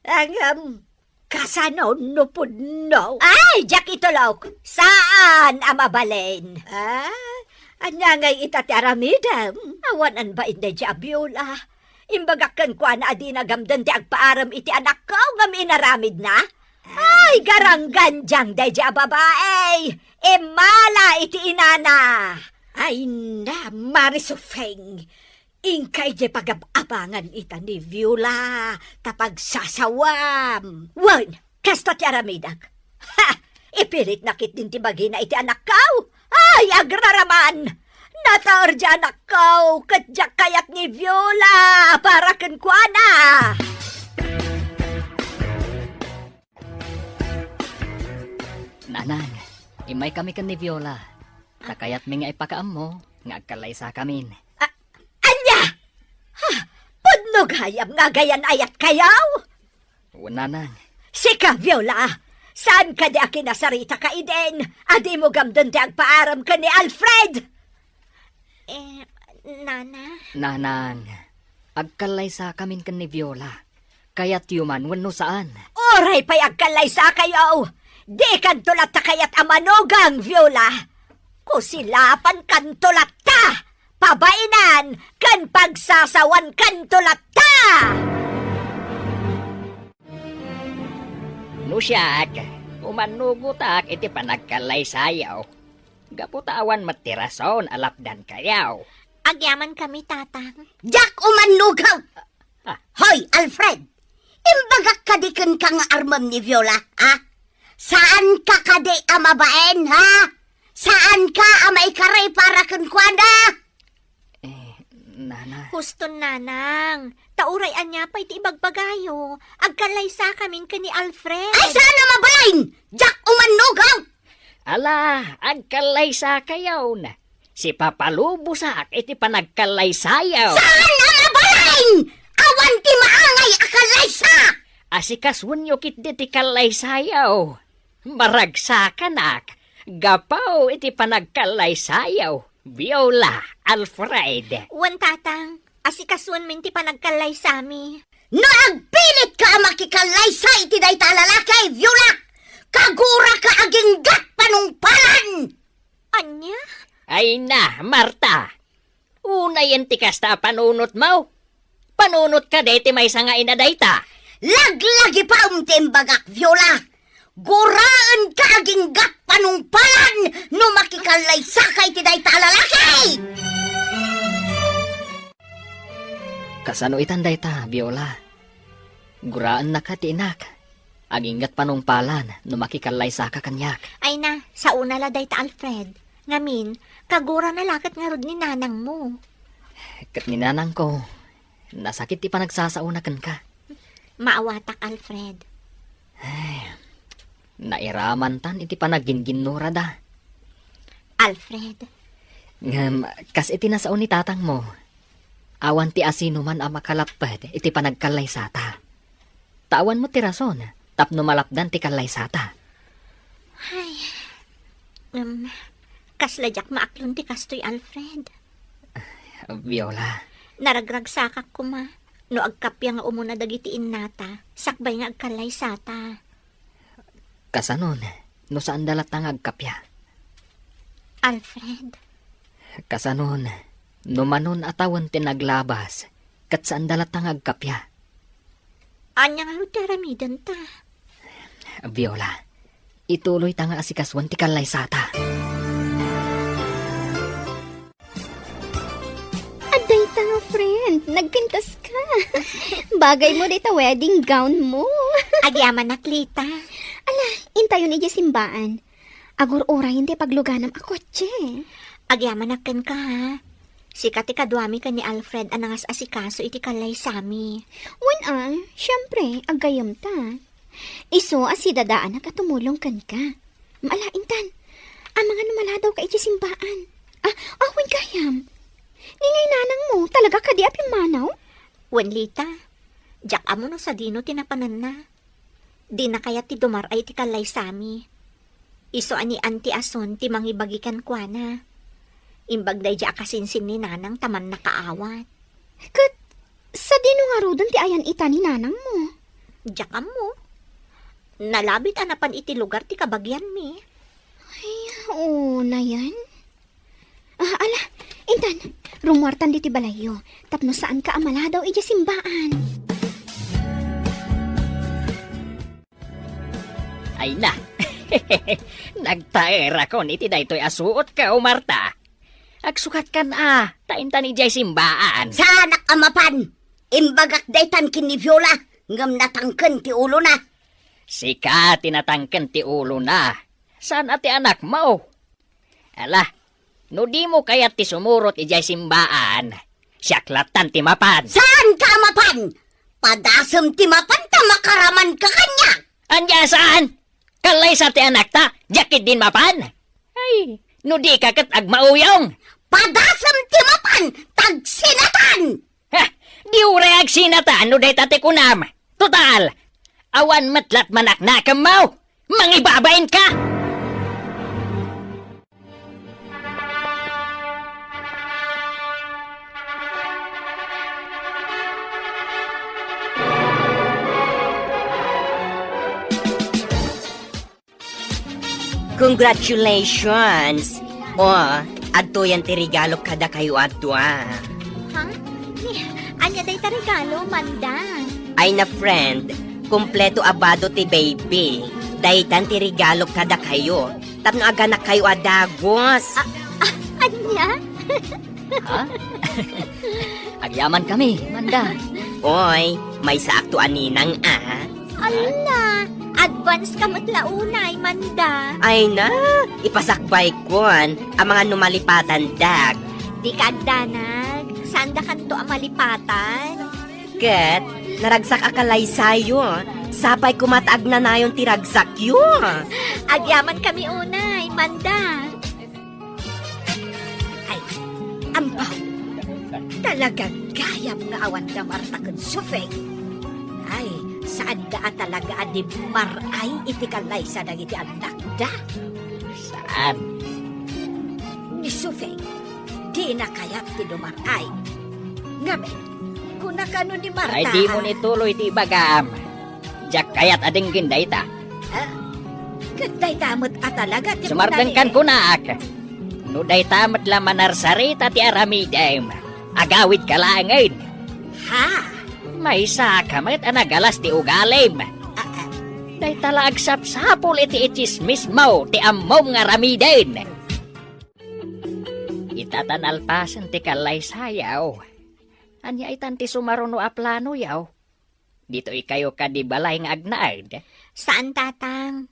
Ngem, kasano no pudno? Ay, diak itulok. Saan a mabalin. Ah, ania ngay ita ti aramidem? Awan a bain daydi a Viola. Imbagak kenkuana a dina gamden ti agpaarem iti anakko ngem inaramidna. Ay, garanggandiang daydi a babai. Immala iti inana. Ay na, Mari Sofeng. Inkay diay pagab-abangan ita ni Viola ta pagsasawam. Wen, kasta ti aramidek. Ha! Ipilitna ketdin ti bagina iti anakko. Ay, agraraman! Nataer diay anakko ket diak kayat ni Viola para kenkuana. Nanang, immaykami ken ni Viola. Ta kayatmi nga ipakaammo nga agkallaysakamin. A-, ania? Ha? Pudno gayam nga agayan-ayatkayo? Wen, Nanang. Sika, Viola, saan kadi a kinasaritaka idin a dimo gamden ti agpaarem ken ni Alfred? Eh, Nana? Nanang, agkallaysakamin ken ni Viola. Kayatyo man wenno saan? Uray pay agkallaysakayo, dikanto latta kayat a manugang, Viola. Kusilapankanto latta, pabainan ken pagsasawankanto latta! No siak, umannugotak iti panagkallaysayo. Gapu ta awan met ti rason a lapdankayo. Agyamankami, Tatang. Diak umannugaw! Ah. Hoy, Alfred! Imbagak kadi kenka nga armem ni Viola, ha? Saanka kadi a mabain, ha? Saanka a maikari para kenkuana? Eh, Nana. Huston, Nanang. Ta uray ania pay ti ibagbagayo, agkallaysakamin ken ni Alfred. Ay, saan a mabalin! Diak umannugaw! Ala, agkallaysakayon. Sipapalubosak iti panagkallaysayo. Saan a mabalin! Awan ti maangay a kallaysa! Asikasuenyo ketdi ti kallaysayo. Maragsakanak gapu iti panagkallaysayo, Viola, Alfred. Wen, Tatang, asikasuenmin ti panagkallaysami. No agpilitka a makikallaysa iti dayta a lalaki, Viola, kaguraka aginggat panungpalan! Ania? Ay na, Marta! Unayen ti kasta a panunotmo. Panunotka dayta maysa nga ina dayta. Laglagipem ti imbagak, Viola. Guraenka aginggat panungpalan no makikallaysaka iti dayta a lalaki! Kasano itan dayta, Viola? Guraennaka ti inak. Aginggat panungpalan no makikallaysaka kaniak. Ay na, saona la dayta, Alfred. Ngamin, kagurana la ket ngarud ni nanangmo. Ket ni nanangko, nasakit ti panagsasaona kenka. Maawatak, Alfred. Ay, nairamantan iti panagginginnurada. Alfred. Ngem, kas iti nasao ni tatangmo, awan ti asinoman a makalapped iti panagkallaysata. Ta awan met ti rason tapno malapdan ti kallaysata. Ay, em, kasla diak maaklon ti kastoy, Alfred. Viola. Naragragsakak koma no agkappia nga umuna dagiti innata sakbay nga agkallaysata. Kasanon, no saanda latta nga agkappia? Alfred. Kasanon, no manon a tawen ti naglabas, ket saanda latta nga agkappia? Ania ngarud ti aramidenta? Viola, ituloyta nga asikasuan ti kallaysata. Adda ita nga friend, nagpintas ka. Bagay mo dita wedding gown mo. Agyamanak, Lita. Ala, intayon idiay simbaan. Agur-urayen ti pagluganam a kotse. Agyamanak kenka, ha? Sika ti kaduami ken ni Alfred a nangas-asikaso iti kallaysami. Wen a, siempre, aggayemta. Isu a sidadaanak a tumulong kenka. Maala intan. Amangan no maladawka idiay simbaan. Ah, ah, wen gayam. Ni ngay nanangmo, talaga kadi a pimmanaw? Wen, Lita. Diak ammo no sadino ti napananna. Dina kayat ti dumar-ay iti kallaysami. Isu a ni Auntie Asun ti mangibagi kenkuana. Imbag daydi a kasinsin ni Nanang ta mannakaawat. Ket sadino ngaruden ti ayan ita ni nanangmo? Diak ammo. Nalabit a napan iti lugar ti kabagianmi. Ay, oo, nayan. Ah, ala, intan, rumuartan ditoy balayyo, tapno saanka a maladaw idiay simbaan. Ay na, nagtaerakon iti daytoy a suotko, Marta. Agsukatkan a, ta intan idiay simbaan. Saanak a mapan! Imbagak daytan ken ni Viola, ngem natangken ti ulona. Sika ti natangken ti ulona. Saan a ti anakmo? Ala, no dimo kayat ti sumurot idiay simbaan, siak lattan ti mapan. Saanka a mapan? Padasem ti mapan ta makaramanka kaniak. Ania saan? Kallaysa ti anakta, diak ketdin mapan? Ay, no dika ket agmauyong. Padasem ti mapan, ta agsinatan! Ha! Di uray agsinatan no dayta ti kunam. Total, awan met lat manaknakemmo. Mangibabainka! Congratulations! O, adtoyan ti regalo kadakayo a dua. Ha? Ni, ania dayta regalo, Manda? Ay na, friend, kompleto a bado ti baby. Daytan ti regalo kadakayo. Tapno aganakkayo a dagus. A-, a-, ania? Ha? Agyamankami, Manda. Oy, Maysaakto a ninang a. Ala, advance ka met la unay, Manda. Ay na, ipasakbaykon, amangan no malipatandak. Dika agdanag, saandakanto a malipatan. Ket, naragsak a kalaysayo, sapay koma ta agnanayon ti ragsakyo. Agyamankami unay, Manda. Ay, ambaw. Talaga gayam nga awanda Marta ken Sofeng. Ay, saanda a talaga a di mar-ay iti kalaysa dagiti annakda. Saan? Ni Sofeng, dina kayat ti dumar-ay. Ngamin, kuna kano ni Marta. Ay, dimo a ni tuloy ti ibagam. Diak kayat a denggen dayta. Ah, ket dayta met a talaga ti sumardengkan kunana. Kunak. No dayta met la manarsarita ti aramidem, agawidka laengen. Ha? Maysaka met a nagalas ti ugalim. Ah, ah. Dayta la agsapsapul iti itsismismo ti ammom nga aramiden. Ita ta nalpasen ti kallaysayaw. Ania itan ti sumaruno a planoyaw? Ditoykayo kadi balay nga agnaed? Saan, Tatang.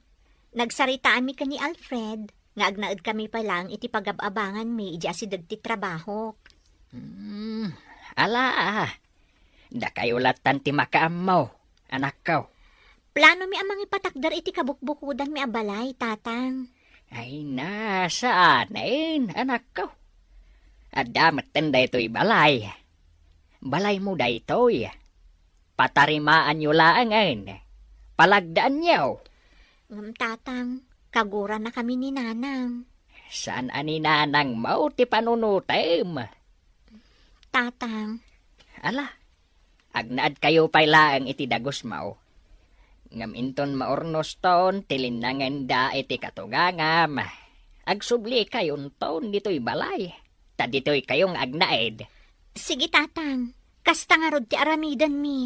Nagsaritaami ken ni Alfred nga agnaedkami pay laeng iti pagab-abanganmi idiay asideg ti trabahok. Hmm, ala, dakayo lattan ti makaammo, anakko. Planomi a mangipatakder iti kabukbukodanmi a balay, Tatang. Ay na, saanen, anakko. Adda metten daytoy balay. Balaymo daytoy. Patarimaanyo laengen. Palagdaanyo. Ngem, Tatang, kaguranakami ni Nanang. Saan a ni Nanangmo ti panunotem? Tatang. Ala, agnaedkayo pay laeng iti dagusmo. Ngem inton maurnoston ti linnangenda iti katugangam, agsublikayon ditoy balay. Ta ditoykayo nga agnaed. Sige, Tatang. Kasta ngarud ti aramidenmi.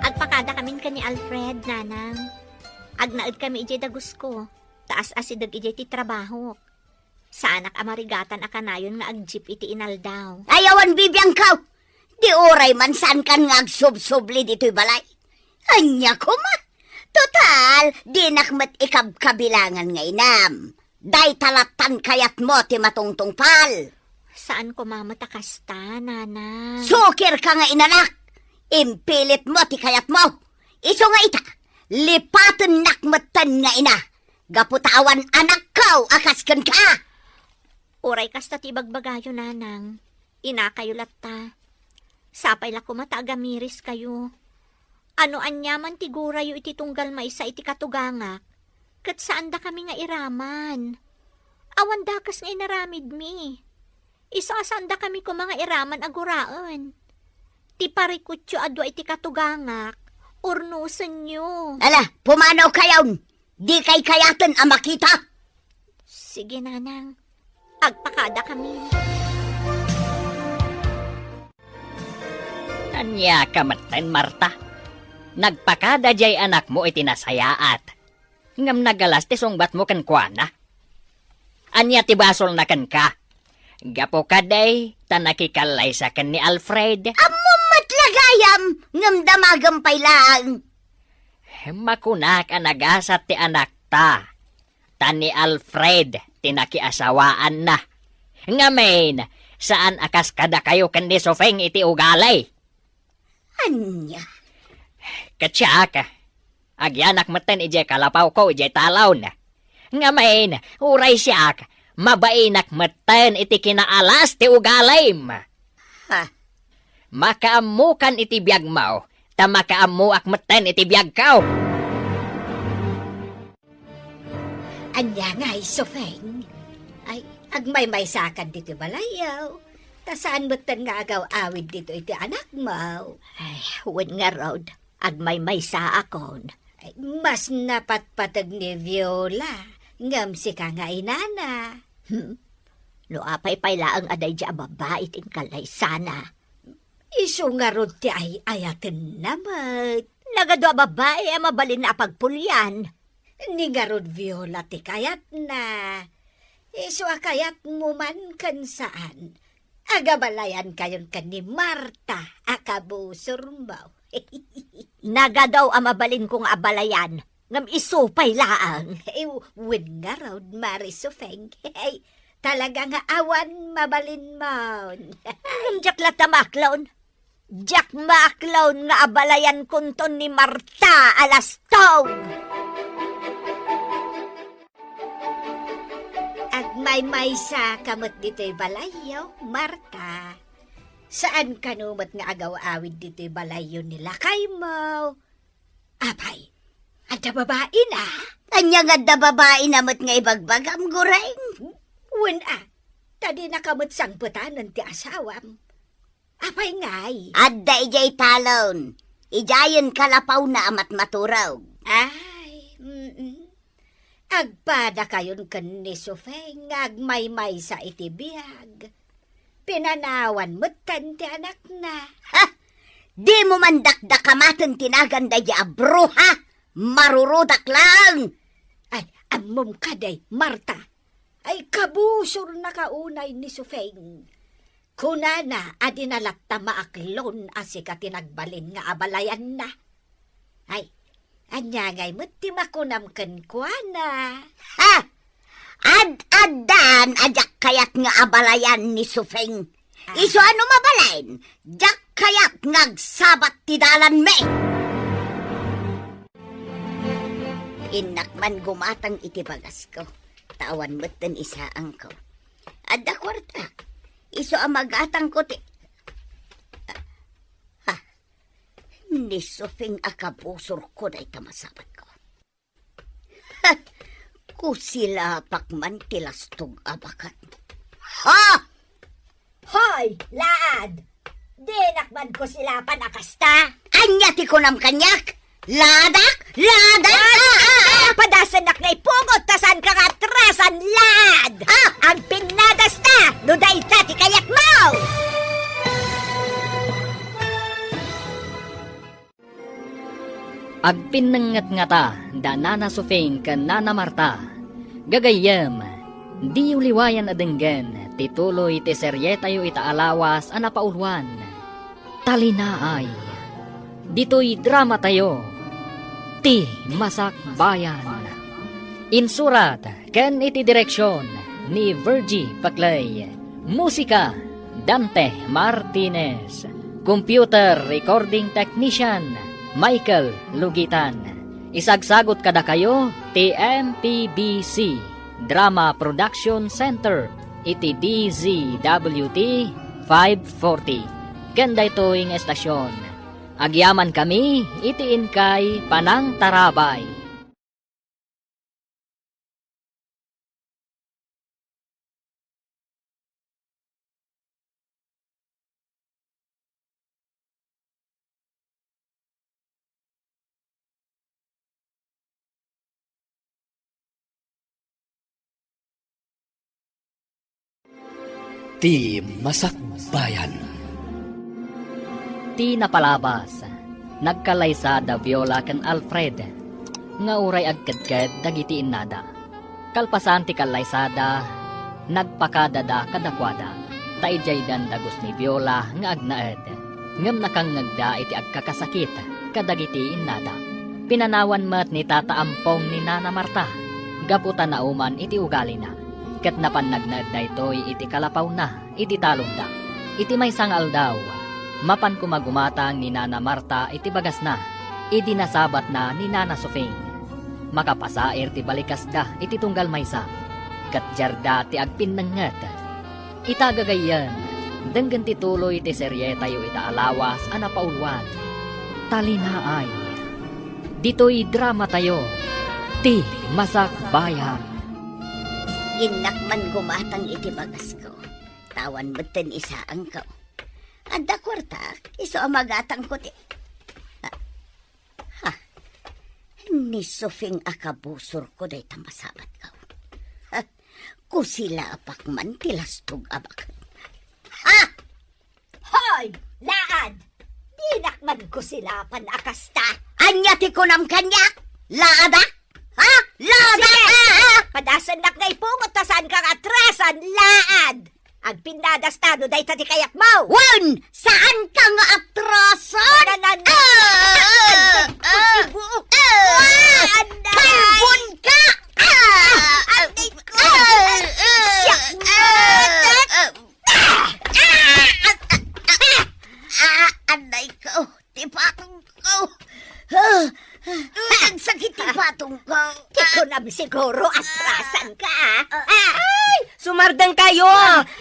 Agpakadakamin ken ni Alfred, Nanang. Agnaedkami idiay dagusko. Ta as-asideg idiay ti trabahok. Saanak a marigatan a kanayon nga agjeep iti inaldaw. Ay, awan bibiangko! Di uray man saankan nga agsubsubli ditoy balay. Ania koma? Total, dinak met ikabkabilangan nga inam. Dayta lattan kayatmo ti matungtungpal. Saan koma met a kasta, Nanang. Sukirka nga inanak! Impilitmo ti kayatmo! Isu nga ita, lipatennak metten nga ina, gapu ta awan anakko a kas kenka! Uray kasta ti ibagbagayo, Nanang, inakayo latta. Sapay la koma ta agamiris kayo. Ano aniaman ti gurayo iti tunggal maysa iti katugangak, ket saandakami nga iraman. Awan dakes nga inaramidmi. Isu a saandakami koma nga iraman a guraen. Ti parikutyo a dua iti katugangak, urnosenyo. Ala, pumanaw kayon! Dikay kayaten a makita! Sige, Nanang. Agpakadakami. Ania ka metten, Marta? Nagpakada diay anakmo iti nasayaat. Ngem nagalas ti sungbatmo kenkuana. Ania ti basolna kenka? Gapu kadi ta nakikallaysa ken ni Alfred. Ammom met la gayam, ngem damagem pay laeng. Makunak a nagasat ti anakta, ta ni Alfred ti nakiasawaanna. Ngamin, saan a kas kadakayo ken ni Sofeng iti ugali. Ania? Ket siak, agyanak metten idiay kalapawko idiay talon. Ngamin, uray siak, mabainak metten iti kinaalas ti ugalim. Ha? Makaammokan iti biagmo, ta makaammoak metten iti biagko. Ania ngay, Sofeng? Ay, agmaymaysakan ditoy balayyo. Ta saan metten nga agaw-awid ditoy ti anakmo? Ay, wen ngarud, agmaymaysaakon. Ay, mas napatpateg ni Viola, ngem sika nga inana. Hmm? No apay pay laeng a daydi a babbai ti inkallaysana. Isu ngarud ti ay-ayatenna met. Nagadu a babbai a mabalin a pagpulian. Ni ngarud Viola ti kayatna. Isu a kayatmo man ken saan, Agabalayankayon ken ni Marta a kabusormo. Nagadu a mabalinko nga abalayan, ngem isu pay laeng. Eh, wen ngarud, Mari Sufeng. Talaga nga awan mabalinmon. Ngem diak latta maaklon. Diak maaklon nga abalayankonton ni Marta a lastog. Agmaymaysa ka met ditoy balayyo, Marta. Saan kano met nga agaw-awid ditoy balayyo ni lakaymo? Apay, adda babaina? Ania nga adda babaina met nga ibagbagam, Goreng? Wen a, ta dinaka met sangpetanen ti asawam. Apay ngay? Adda idiay talon. Idiayen kalapawna a matmaturog. Ay, mm. Agpadakayon ken ni Sufeng nga agmaymaysa iti biag. Pinanawan metten ti anakna. Ha! Dimo man dakdakamaten ti nagan daydi a bruha? Marurudak laeng! Ay, ammom kadi, Marta. Ay, kabusornaka unay ni Sufeng. Kunana a dina latta maaklon a sika ti nagbalin nga abalayanna. Ay, ania ngay met ti makunam kenkuana? Ha! Ad-addan a diak kayat nga abalayan ni Sufeng. Ah. Isu a no mabalin, diak kayat nga agsabat ti dalanmi. Innak man gumatang iti bagasko, ta awan metten isaangko. Adda kuarta. Isu a magatangko ti, ha, ni Sufeng a kabusorko dayta masabatko. Ha! Kusilapak man ti lastog a baket. Ha! Hoy, laad! Dinak man kusilapan a kasta? Ania ti kunam kaniak? Laadak? Laadak? Ah, ah, ah, ah! Padasennak nga ipungot ta saanka nga atrasan, laad! Ah! Agpinnadasta no dayta ti kayatmo! Agpinnengnget ngata da Nana Sufeng ken Nana Marta. Gagayyem, diyo liwayan a denggen ti tuloy ti serietayo ita a lawas a napauluan, Talinaay. Ditoy dramatayo, Ti Masakbayan. Insurat ken iti direksion ni Virgie Paclay. Musika, Dante Martinez. Computer Recording Technician, Michael Lugitan. Isagsagut kadakayo ti M P B C Drama Production Center iti D Z W T five forty. Ken daytoy nga estasion, agyamankami iti inkay panangtarabay. Ti Masakbayan. Ti napalabas, nagkallaysada Viola ken Alfred, nga uray agkedked dagiti innada. Kalpasan ti kallaysada, nagpakadada kadakuada, ta idiay dandagus ni Viola nga agnaed, ngem nakangngegda iti agkakasakit kadagiti innada. Pinanawan met ni Tata Ampong ni Nana Marta, gapu ta nauman iti ugalina, ket napan nagnaed daytoy iti kalapawna iti talonda. Iti maysa nga aldaw, mapan koma gumatang ni Nana Marta iti bagasna idi nasabatna ni Nana Sufing. Makapasair ti balikasda iti tunggal maysa, ket diarda ti agpinnengnget. Ita gagayyem, denggen ti tuloy ti serietayo ita a lawas a napauluan, Talinaay. Ditoy dramatayo, Ti Masakbayan. Innak man gumatang iti bagasko. Tawan metten isaanko. Adda kuartak, isu a magatangko ti, ah, ha? Ni Sufing a kabusorko dayta masabatko. Ha? Kusilapak man ti lastog a baket. Ha? Hoy, laad! Dinak man kusilapan a kasta. Ania ti kunam kaniak? Laadak? Ha? Laadak? Sige! Ah, ah! Padasennak nga ipungot ta saanka nga atrasan, laad! Agpinnadas ta no dayta ti kayatmo. Wen, saanka nga atrasan? Nan-, nan-, Ah! Ah! Buok. Ah! Ah! Kalbon ka! Ah! Aray ko! Ah! Siak! Ah! Ah! Ah! Ah! Ah! Aray ko! Ti patong ko! Ah! Nagsakit ti patong ko! Ti kunam siguro, atrasan ka, ah! Ah! Ay! Sumardeng kayo!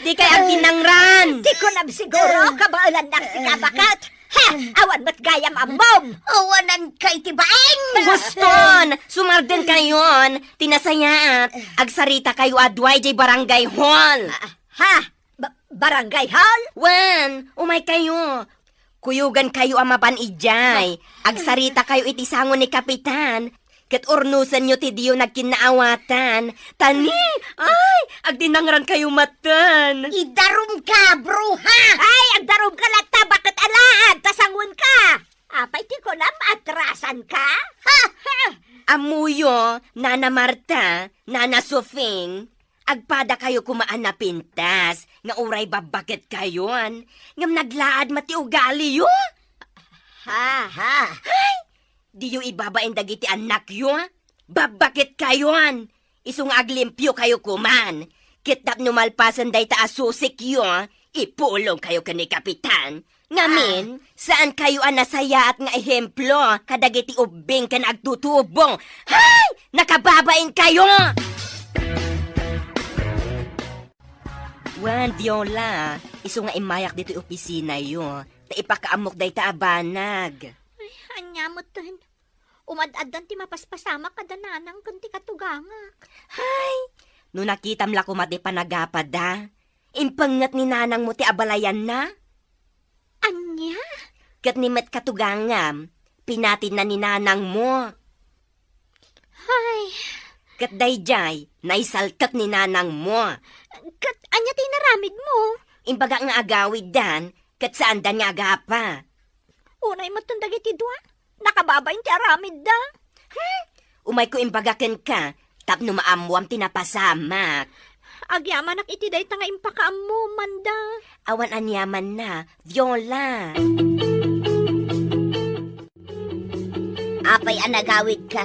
Di kay agtinangran! Ti kunam siguro, kabaelannak ti kabaket! Ha! Awan met gayam ammom! Awanan kay ti baeng! Guston! Sumardeng kayon! Ti nasayaat, agsarita kayo a duay jay barangay hall! Ah, ha? Ba-, barangay hall? Wen, umay kayo. Kuyogan kayo a mapan idiay. Agsarita kayo iti sango ni Kapitan. Ket urnosenyo ti diyo nagkinnaawatan. Tani, ay, agdinangran kayo maten. Idarum ka, bruha! Ay, agdarum ka latta, baket alaad, ta sangon ka. Apay ti kunam, atrasan ka? Ha! Ha! Ammoyo, Nana Marta, Nana Sofing, agpada kayo koma a napintas nga uray babbaket kayon, ngem naglaad met ti ugaliyo. Ha, ha. Ay! Diyo ibabain dagiti annakyo. Babbaket kayon. Isu nga aglimpio kayo koman. Ket tapno malpasen dayta a susikyo, ipulong kayo ken ni Kapitan. Ngamin, saan kayo a nasayaat nga ehemplo kadagiti ubbing ken agtutubo? Hay! Nakababain kayo! Wen, Viola, isu nga immayak ditoy opisinayo, ta ipakaammok dayta a banag. Ay, ania metten? Umad-addan ti mapaspasamak kada nanang ken ti katugangak. Hay! No nakitam la koma ti panagapada, impengnget ni nanangmo ti abalayanna. Ania? Ket ni met katugangam, pinatinna ni nanangmo. Hay! Ket daydiay, naisaltek ni nanangmo. Ket ania ti inaramidmo? Imbagak nga agawiddan, ket saandan nga agapa. Unay metten dagiti dua, nakababain ti aramidda. Hmm? Umayko imbaga kenka, tapno maammoam ti napasamak. Agyamanak iti dayta nga impakaammomanda. Awan aniamanna, Viola. Apay a nagawidka?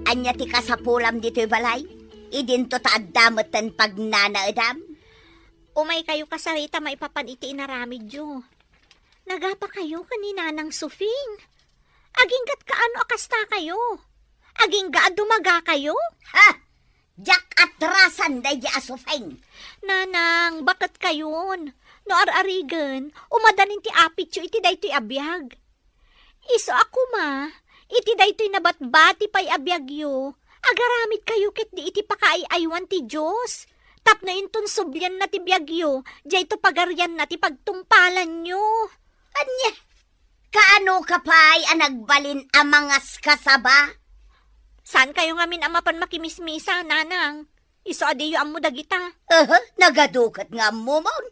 Ania ti kasapulam ditoy balay? Idinto ta adda metten pagnanaedam? Umay kayo kasarita maipapan iti inaramidyo. Nagapa kayo ken ni Nanang Sufing? Agingga't kaano a kasta kayo? Agingga a dumaga kayo? Ha! Diak atrasan daydi a Sufing. Nanang, baket kayon. No ar-arigen, umadanin ti apityo iti daytoy a biag. Isu a koma, iti daytoy nabatbati pay a biagyo, agaramid kayo ketdi iti pakaay-aywan ti Dios, tapno inton sublianna ti biagyo, dayto pagarianna ti pagtungpalanyo. Ania? Kaano ka pay a nagbalin a mangaskasaba? Saan kayo ngamin a mapan makimismisa, nanang? Isu a diyo ammo dagita. Aha, nagadu ket nga ammomon.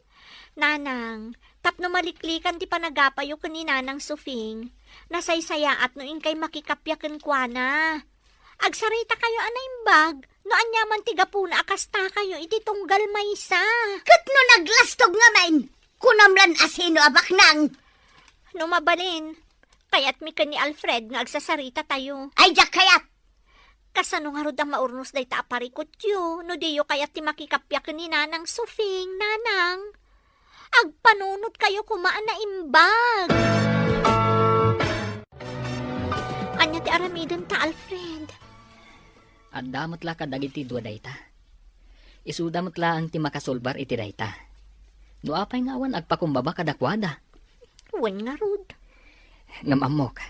Nanang, tapno maliklikan ti panagapayo ken ni Nanang Sufing, nasaysayaat no inkay makikappia kenkuana. Agsarita kayo a naimbag, no aniaman ti gapuna a kasta kayo iti tunggal maysa. Ket no naglastog ngamin, kunam lan a sino a baknang. No mabalin, kayatmi ken ni Alfred nga agsasarita tayo. Ay, diak kayat! Kasano ngarud a maurnos dayta a parikutyo no diyo kayat ti makikappia ken ni Nanang Sufing, Nanang? Agpanunot kayo koma a naimbag. Ania ti aramidenta, Alfred? Adda met la kadagiti dua dayta. Isuda met laeng ti makasolbar iti dayta. No apay nga awan agpakumbaba kadakuada? Wen ngarud. Ngem ammok,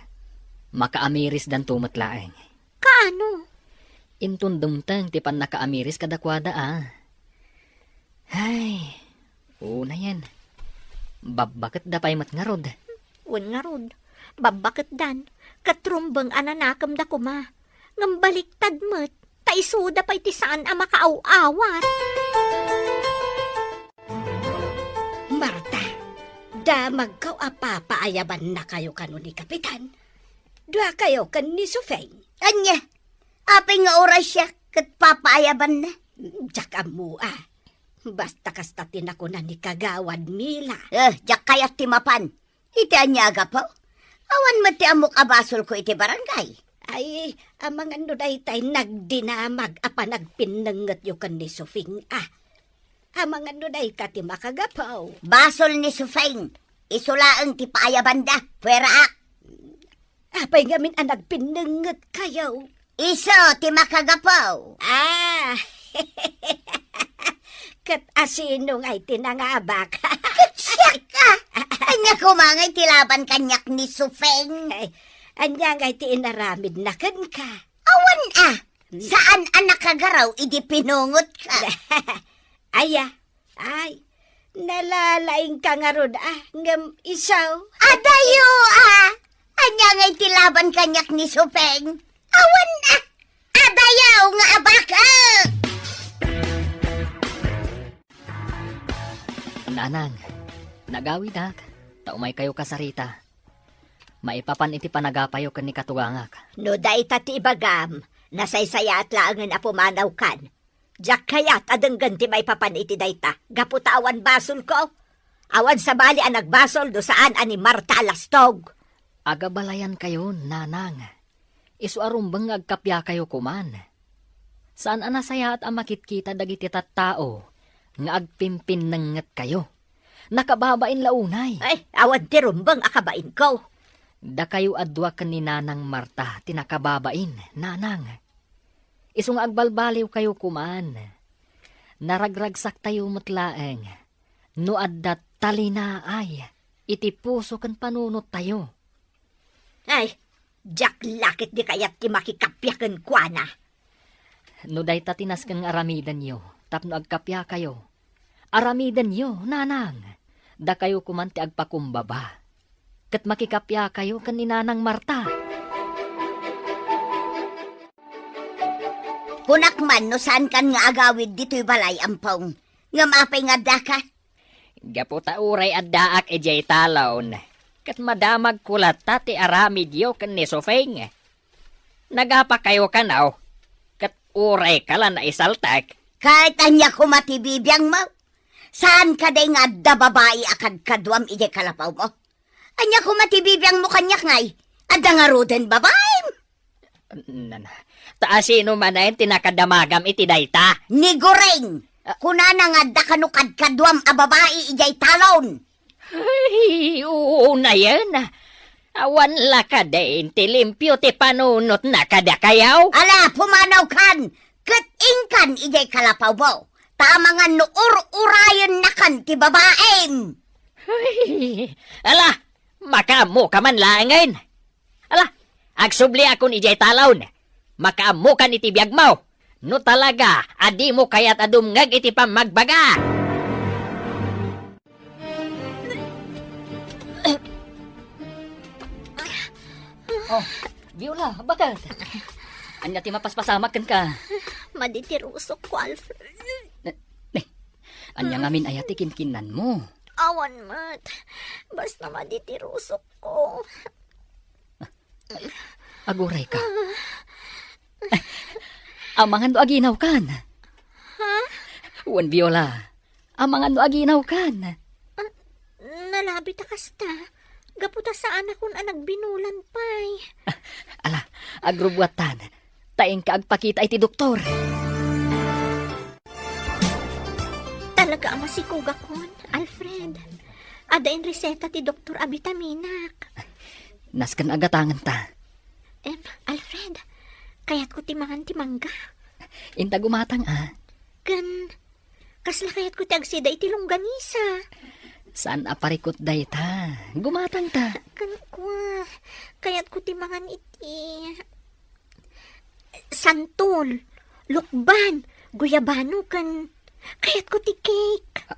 makaamirisdanto met laeng. Kaano? Inton dumteng ti pannakaamiris kadakuada a. Hay, unayen. Babbaketda pay met ngarud. Wen ngarud, babbaketdan, ket rumbeng a nanakemda koma. Ngem baliktad met, ta isuda pay ti saan a makaaw-awat. Marta, damagko a papaayabannakayo kano ni Kapitan. Duakayo ken ni Sufeng. Ania? Apay nga oras siak ket papaayabanna? Diak ammo a. Basta kasta ti nakuna ni Kagawad Mila. Eh, diak kayat ti mapan. Iti ania a gapu? Awan met ti ammok a basolko iti barangay. Ay, amangan no daytay nagdinamag a panagpinnengngetyo ken ni Sufing, a. Amangan no dayta ti makagapu. Basol ni Sufing. Isu laeng ti paayabanda. Pueraak. Apay ngamin a nagpinnengngetkayo? Isu ti makagapu. Ah. Ket asino ngay ti nangabak? Ket siak, a. Ania koma ngay ti laban kaniak ni Sufing? Ay, ania ngay ti inaramidna kenka? Awan, a. Saan a nakagaraw idi pinungotka? Aya, ay, nalalaingka ngarud, a, ngem isu. Adayo, a. Ania ngay ti laban kaniak ni Sufing? Awan, a. Adayo nga abak, a. Nanang, nagawidak, ta umaykayo kasarita. Maipapan iti panagapayo ken ni katugangak. No dayta ti ibagam, nasaysayaat laengen a pumanawkan. Diak kayat a denggen ti maipapan iti dayta, gapu ta awan basolko. Awan sabali a nagbasol no saan a ni Marta a lastog. Agabalayankayon, nanang. Isu a rumbeng nga agkapiakayo koman. Saan a nasayaat a makitkita dagiti tattao nga agpimpinnengngetkayo. Nakababain la unay. Ay, awan ti rumbeng a kabainko. Dakayo a dua ken ni Nanang Marta ti nakababain, nanang. Isu nga agbalbaliwkayo koman. Naragragsaktayo met laeng no adda talinaay iti puso ken panunottayo. Ay, diak la ketdi kayat ti makikappia kenkuana. No dayta ti nasken nga aramidenyo tapno agkappiakayo, aramidenyo, nanang. Dakayo koman ti agpakumbaba. Ket makikappiakayo ken ni Nanang Marta. Kunak man no saankan nga agawid ditoy balay, Ampong. Ngem apay nga addaka? Gapu ta uray addaak idiay talon, ket madamagko latta ti aramidyo ken ni Sufing. Nagapakayo kano, ket urayka la naisaltek. Ket ania koma ti bibiangmo? Saan kadi nga adda babai a kadkaduam idiay kalapawmo? Ania koma ti bibiangmo kaniak ngay? Adda ngaruden babaim? Nana, ta asino manen ti nakadamagam iti dayta? Ni Goring! Ah. Kunana nga adda kano kadkaduam a babai idiay talon. Ay, unayen. Awan la kadin ti limpio ti panunotna kadakayo? Ala, pumanawkan! Ket inkan idiay kalapawmo, ta amangan no ur-urayennakan ti babaim. Ay, ala, makaammoka man laengen. Ala, agsubliakon idiay talon. Makaammokan iti biagmo. No talaga a dimo kayat a dumngeg iti pammagbaga. Oh, Viola, baket? Ania ti mapaspasamak kenka? Madi ti rusokko, Alfred. Ne, ne, ania ngamin aya ti kinkinnanmo? Awan met. Basta madi ti rusokko. Agurayka. Amangan no aginawkan. Ha? Wen, Viola. Amangan no aginawkan. Ah, nalabi ta kasta. Gapu ta saanakon a nagbinulan pay. Ala, agrubbuattan. Ta inka agpakita iti doktor. Talaga a masikogakon, Alfred. Adda inreseta ti doktor a bitaminak. Nasken a gatangenta. Em, Alfred, kayatko ti mangan ti mangga. Inta gumatang, a. Ken, kasla kayatko ti agsida iti longganisa. Saan a parikut dayta. Gumatangta. Ken kua, kayatko ti mangan iti santol, lukban, guyabano, ken kayatko ti cake.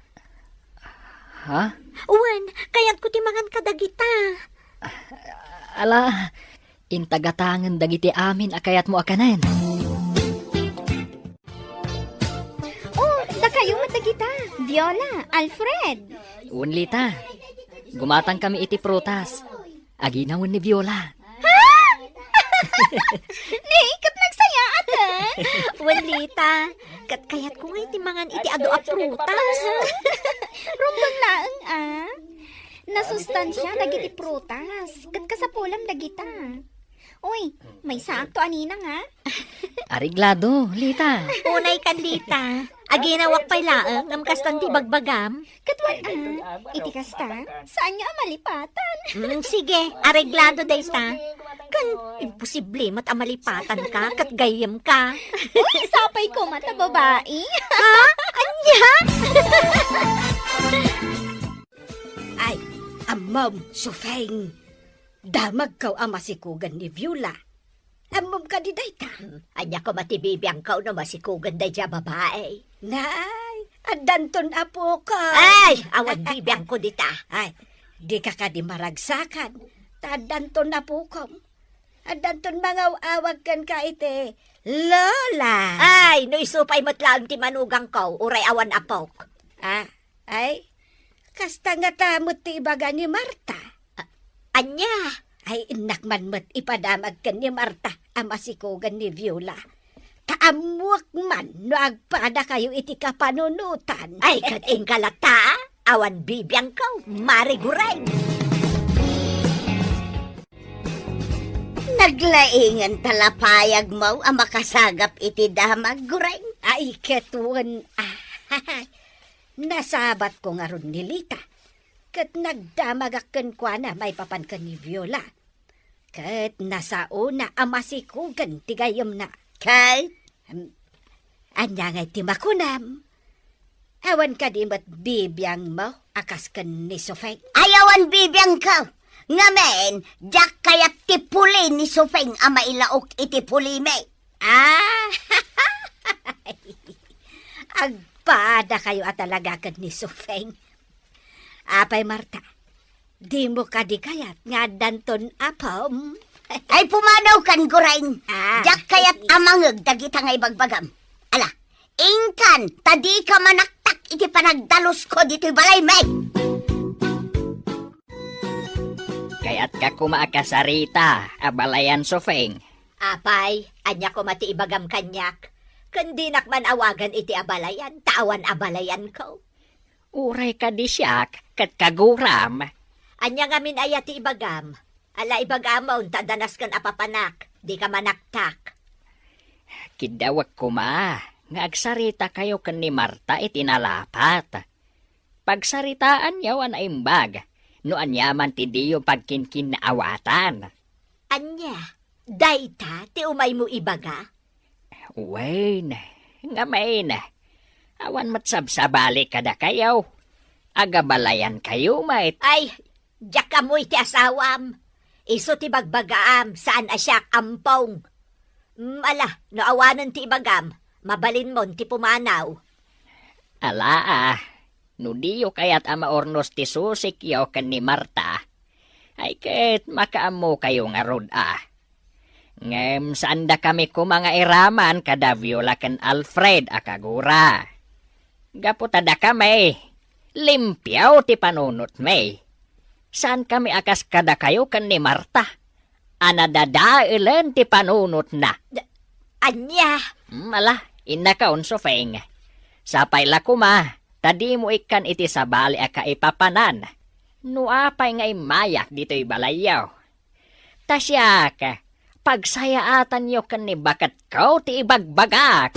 Ha? Wen, kayatko ti mangan kadagita. Ala, inta gatangen dagiti amin a kayatmo a kanen. Oh, dakayo met dagita. Viola, Alfred. Wen, Lita. Gumatangkami iti prutas. Aginawen ni Viola. Ha? Ni, ket nagsayaat, eh. Wen, Lita, ket kayatko nga iti mangan iti adu a prutas. Rumbeng laeng, a. Nasustansia dagiti prutas, ket kasapulam dagita. Uy, maysaakto a ninang, a. Areglado, Lita. Unay kan, Lita. Aginawak pay laeng, ngem kastan ti bagbagam. Ket wen, a, iti kasta, saanyo a malipatan. Mm, sige, areglado dayta. Ken imposible met a malipatanka ket gayyemka. Uy, sapay koma ta babai. Ha? Ania? Ay, ammom, Sufeng. Damagko a masikugan ni Viola. Ammom kadi dayta? Hmm, ania koma ti bibiangko no masikugan daydiay a babai? Nay, addanton apokon. Ay, awan bibiangko dita. Ay, dika kadi maragsakan. Ta addanton apokom. Addanton mangaw-awag kenka iti Lola. Ay, no isu pay met laeng ti manugangko, uray awan apok. Ah, ay, kasta ngata met ti ibaga ni Marta. A-, ania? Ay, innak man met ipadamag ken ni Marta a masikugan ni Viola. Ta ammoak man no agpadakayo iti kapanunotan. Ay, ket inka latta, awan bibiangko, Mare Gureng. Naglaingan ta la payagmo a makasagap iti damag, Gureng. Ay, ket wen, ah, nasabatko ngarud ni Lita. Ket nagdamagak kenkuana maipapan ken ni Viola. Ket nasaona a masikugan ti gayyemna. Ket? Em, ania ngay ti makunam? Awan kadi met bibiangmo a kas ken ni Sufeng? Ay, awan bibiangko. Ngamin, diak kayat ti puli ni Sufeng a mailaok iti pulimi. Ah! Agpadakayo a talaga ken ni Sufeng. Apay, Marta, dimo kadi kayat nga addanton apom? Ay, pumanawkan, Gureng. Ah. Diak kayat a mangngeg dagita nga ibagbagam. Ala, inkan, ta dika manaktak iti panagdalusko ditoy balaymi. Kayatka koma a kasarita a balayan, Sufeng. Apay, ania koma ti ibagam kaniak? Ken dinak man awagan iti abalayan, ta awan abalayanko. Uray kadi siak ket kaguram. Ania ngamin aya ti ibagam? Ala, ibagamon ta danas ken apapanak, dika manaktak. Kiddawek koma nga agsaritakayo ken ni Marta iti nalapat. Pagsaritaanyo a naimbag no aniaman ti diyo pagkinkinnaawatan. Ania, dayta ti umaymo ibaga? Wen, ngamin, awan met sabsabali kadakayo. Agabalayankayo met. Ay, diak ammo iti asawam. Isu ti bagbagaam, saan a siak, ampong. Mm, ala, no awanen ti ibagam, mabalinmon ti pumanaw. Ala, a, no diyo kayat a maurnos ti susikyo ken ni Marta, ay ket makaammokayo ngarud a. Ngem saandakami koma nga iraman kada Viola ken Alfred a kagura. Gapu ta dakami, limpio ti panunotmi. Saankami a kas kadakayo ken ni Marta a nadadaelen ti panunotna. Da-, ania? Hmm, ala, innakon, Sufeng. Sapay la koma, ta dimo ikkan iti sabali a kaipapanan. No apay nga immayak ditoy balayyo. Ta siak, pagsayaatanyo ken ni baketko ti ibagbagak.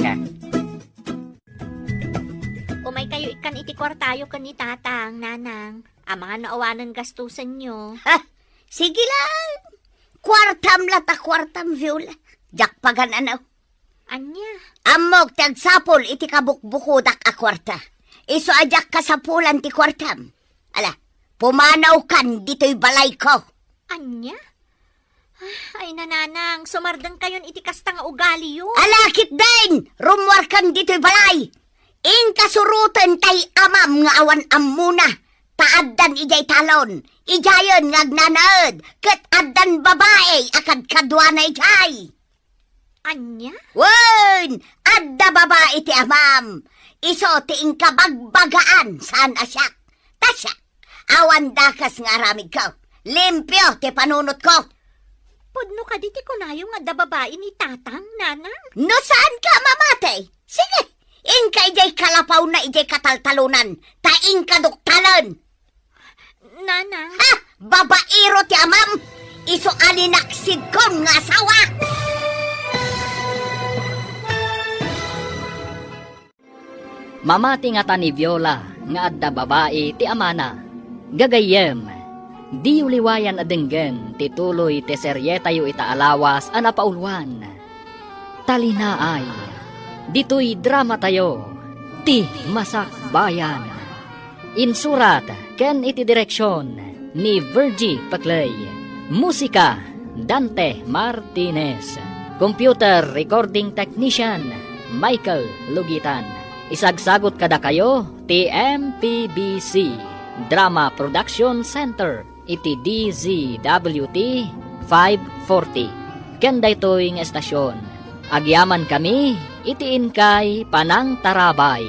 Umaykayo ikkan iti kuartayo ken ni Tatang, Nanang. Amangan no awanen gastusenyo. Ha? Sige lang. Kuartam la ta kuartam, Viola. Diak pagan-ano. Ania? Ammok ti agsapul iti kabukbukodak a kuarta. Isu a diak kasapulan ti kuartam. Ala, pumanawkan ditoy balayko. Ania? Ah, ay, Nanang, sumardengkayon iti kasta nga ugaliyo. Ala, ketdin, rummuarkan ditoy balay. Inka suroten tay amam nga awan ammona. Ta addan idiay talon, idiayen nga agnanaed, ket addan babai a kadkaduana idiay. Ania? Wen, adda babai ti amam. Isu ti inka bagbagaan, saan a siak. Ta siak, awan dakes nga aramidko. Limpio ti panunotko. Pudno kadi ti kunayo nga adda babai ni Tatang, Nanang? No saanka a mamati, sige, inka idiay kalapawna idiay kataltalonan, ta inka duktalen. Nanang. Ha! Babaero ti amam! Isu a linaksidkon nga asawa! Mamati ngata ni Viola nga adda babai ti amana. Gagayyem, diyo liwayan a denggen ti tuloy ti serietayo ita a lawas a napauluan. Talinaay, ditoy dramatayo, Ti Masakbayan. Insurat ken iti direksion ni Virgie Paclay. Musika, Dante Martinez. Computer recording technician, Michael Lugitan. Isagsagot kadakayo ti M P B C Drama Production Center iti D Z W T five forty. Ken daytoy nga estasyon, agyamankami iti inkay panangtarabay.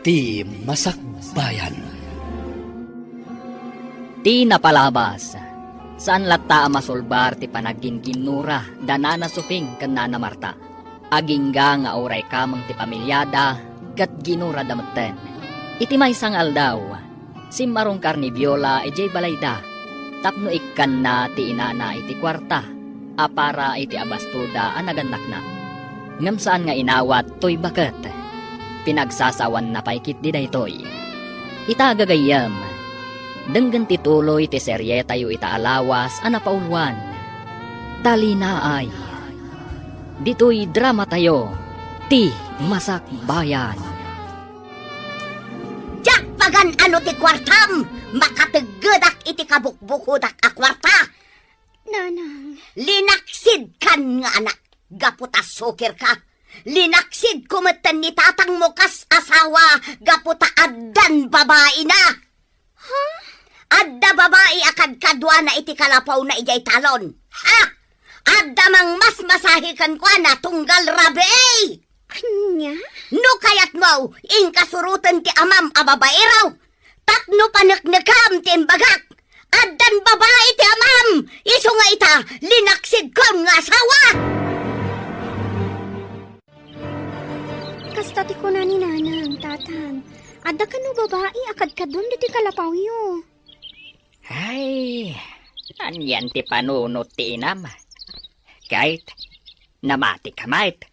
Ti Masakbayan. Ti napalabas, saan latta a masulbar ti panagginginnura da Nana Soping ken Nana Marta. Agingga nga uray kameng ti pamiliada ket ginurada metten. Iti maysa nga aldaw, simmarungkar ni Viola idiay balayda tapno ikkanna ti inana iti kuarta a para iti abastoda a nagannakna. Ngem saan nga inawat toy baket. Pinagsasawanna pay ketdi daytoy. Ita gagayyem, denggen ti tuloy ti serietayo ita a lawas a napauluan. Talinaay. Ditoy dramatayo, Ti Masakbayan. Diak pagan-ano ti kuartam! Makateggedak iti kabukbukodak a kuarta! Nanang. Linaksidkan nga anak, gapu ta sukirka. Linaksidko metten ni tatangmo kas asawa, gapu ta addan babaina. Ha? Adda babai a kadkaduana iti kalapawna idiay talon. Ha? Adda mangmasmasahi kenkuana tunggal rabii. Ania? No kayatmo, inka suroten ti amam a babaero. Tapno paneknekam ti imbagak. Addan babai ti amam, isu nga ita, linaksidkon nga asawa. Kasta ti kuna ni Nanang, Tatang, adda kano babai a kadkaduam ditoy kalapawyo. Ay, anian ti panunot ti inam? Ket, namatika met?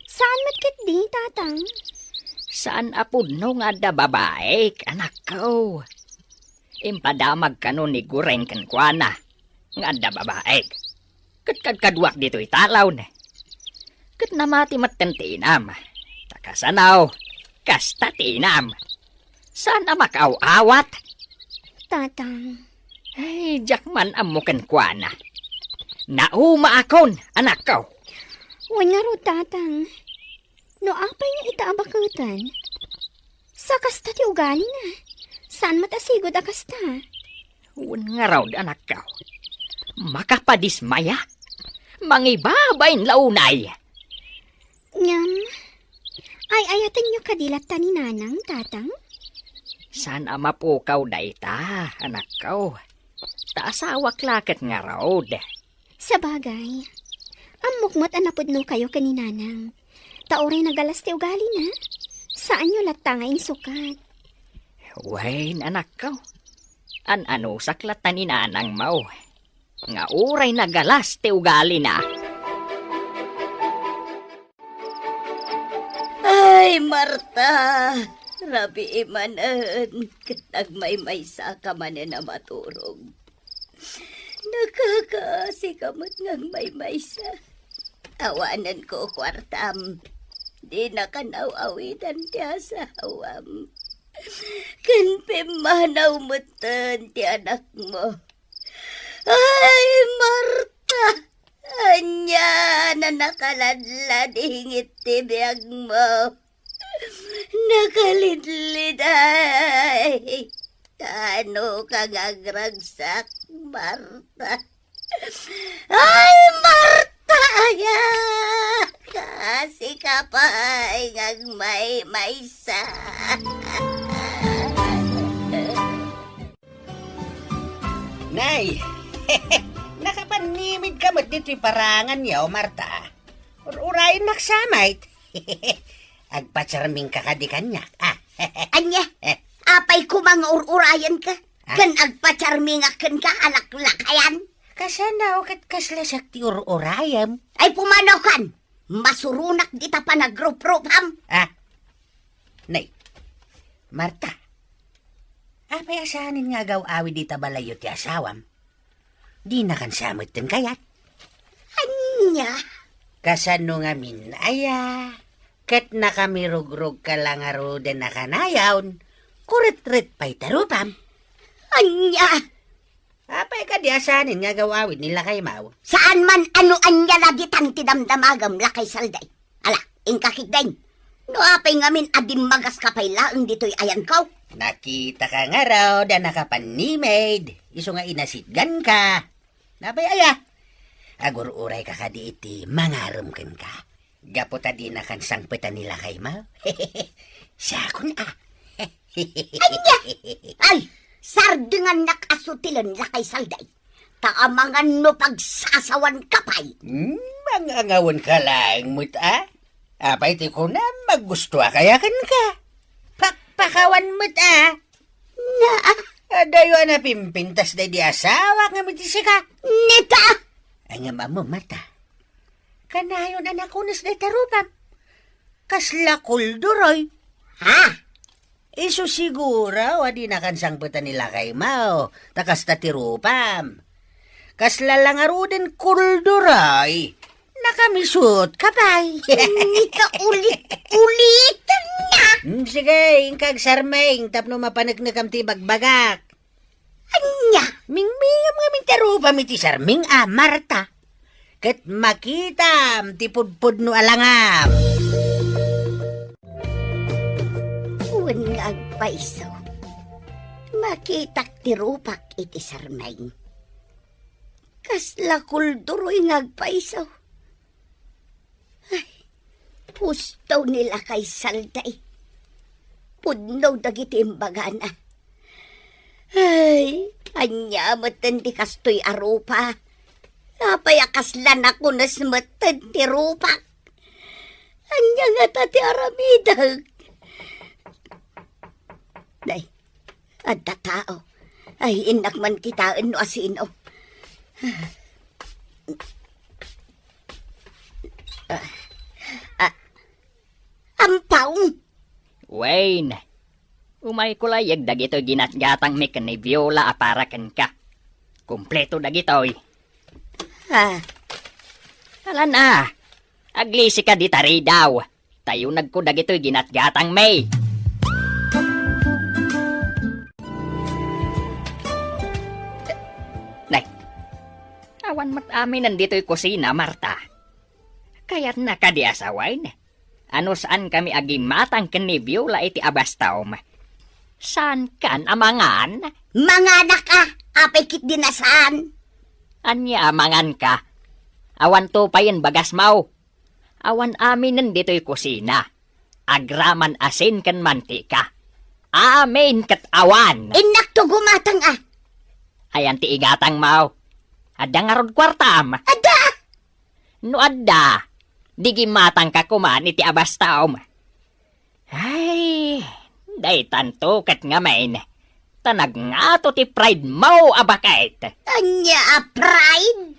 Saan met ketdi, Tatang? Saan a pudno nga adda babaik, anakko. Impadamag kano ni Gureng kenkuana nga adda babaik. Ket kadkaduak ditoy talon. Ket namati metten ti inam. Ta kasano, kasta ti inam. Saan a makaaw-awat? Tatang. Ay, diak man ammo kenkuana. Naumaakon, anakko. Wen ngarud, Tatang. No apay nga ita a baketen? Sa kasta ti ugalina. Saan met a sigud a kasta? Wen ngarud, anakko. Makapadismaya. Mangibabain la unay. Ngem, ay-ayatenyo kadi latta ni Nanang, Tatang? Saan a mapukaw dayta, anakko. Ta asawak la ket ngarud. Sabagay, ammok met a napudnokayo ken ni Nanang. Ta uray nagalas ti ugalina, saanyo latta nga insukat. Wen, anakko. An-anusak latta ni Nanangmo nga uray nagalas ti ugalina. Ay, Marta, rabii manen, ket nagmaymaysa ka manen a maturog. Nakakaasi ka met nga agmaymaysa. Awanen ko kuartam. Dina kan aw-awitan ti asawam. Ken pimmanaw metten ti anakmo. Ay, Marta! Ania a nakaladladingit ti biagmo? Nakalidliday. Tano ka nga agragsak, Marta. Ay, Marta, aya! Kasi ka pay nga agmaymaysa. Nay, nakapanimid ka met ditoy parangan yaw, Marta. Ur-urayennak sa met. Agpacharmingka kadi kaniak, a? Ania? Eh. Apay koma nga ur-urayenka? Ah? Ken agpacharmingak kenka a laklakayan? Kasano ket kasla siak ti ur-urayem? Ay, pumanaw kan! Masuronak dita panagruprupam. Ah? Nay, Marta, apay a saanen nga agaw-awid dita balayyo ti asawam? Dinakan sa metten kayat? Ania? Kasano ngamin, aya? Ket nakamirugrogka la ngaruden a kanayon, kuretret pay ti rupam. Ania? Apay kadi a saanen nga agaw-awid ni lakaymaw? Saan man a no ania la ditan ti damdamagem, lakay Salday. Ala, inka ketdin. No apay ngamin a dimmagaska pay laeng ditoy ayanko? Nakitaka ngarud a nakapanimid, isu nga inasitganka. Apay aya? Agur-urayka kadi iti mangarem kenka? Gapu ta dinakan sangpetan ni lakaymaw? Sakon a. Ania? Ay, sardengannak a sutilen, lakay Salday. Ta amangan no pagsasawanka pay. Hmm, mangangawanka laeng met a? Apay ti kunam, magustoak aya kenka? Pakpakawan met a? Na? Adayo a napimpintas daydi asawak ngem iti sika. Neta! Ay, ngem ammo, Marta. Kanayon a nakunes dayta rupam. Kasla kulduroy. Ha? Isu siguro a dinakan sangpetan ni lakaymaw, ta kasta ti rupam. Kasla la ngaruden kulduroy, nakamisotka pay. Ita ulit-ulitan na. Hmm, sige, inka agsarming tapno mapaneknekam ti ibagbagak. Ania? Mingmingam ngamin ti rupam iti sarming a, Marta. Ket makitam ti pudpudno a langam. Wen nga agpayso, makitak ti rupak iti sarming. Kasla kulduroy nga agpayso. Ay, pusto ni lakay Salday. Pudno dagiti imbagana. Ay, ania metten ti kastoy a rupa? Apay a kasla nakunes metten ti rupak? Ania ngata ti aramidek? Nay, adda tao. Ay, innak man kitaen no asino. Ah, ah, ampaw! Wayne, umayko layag dagitoy ginatgatangmi ken ni Viola a para kenka. Kompleto dagitoy. Ah. Alan a, aglisika dita ridaw. Tayunagko dagitoy ginatgatangmi. Nay, awan met aminen ditoy kusina, Marta. Kayatna kadi a sawen? Ano saan kami agimatang ken ni Viola iti abastom? Saan kan a mangan? Manganak a, apay ket di na saan? Ania a manganka? Awan to payen bagasmaw. Awan aminen ditoy kusina. Agraman asin ken mantika. Amin ket awan. Innak to gumatang a. Ayan ti igatangmaw. Adda ngarud kuartam? Adda! No adda, di gimatangka koman iti abastom. Ay, daytanto ket ngamin, ta nagngato ti pride mo a baket. Ania a pride?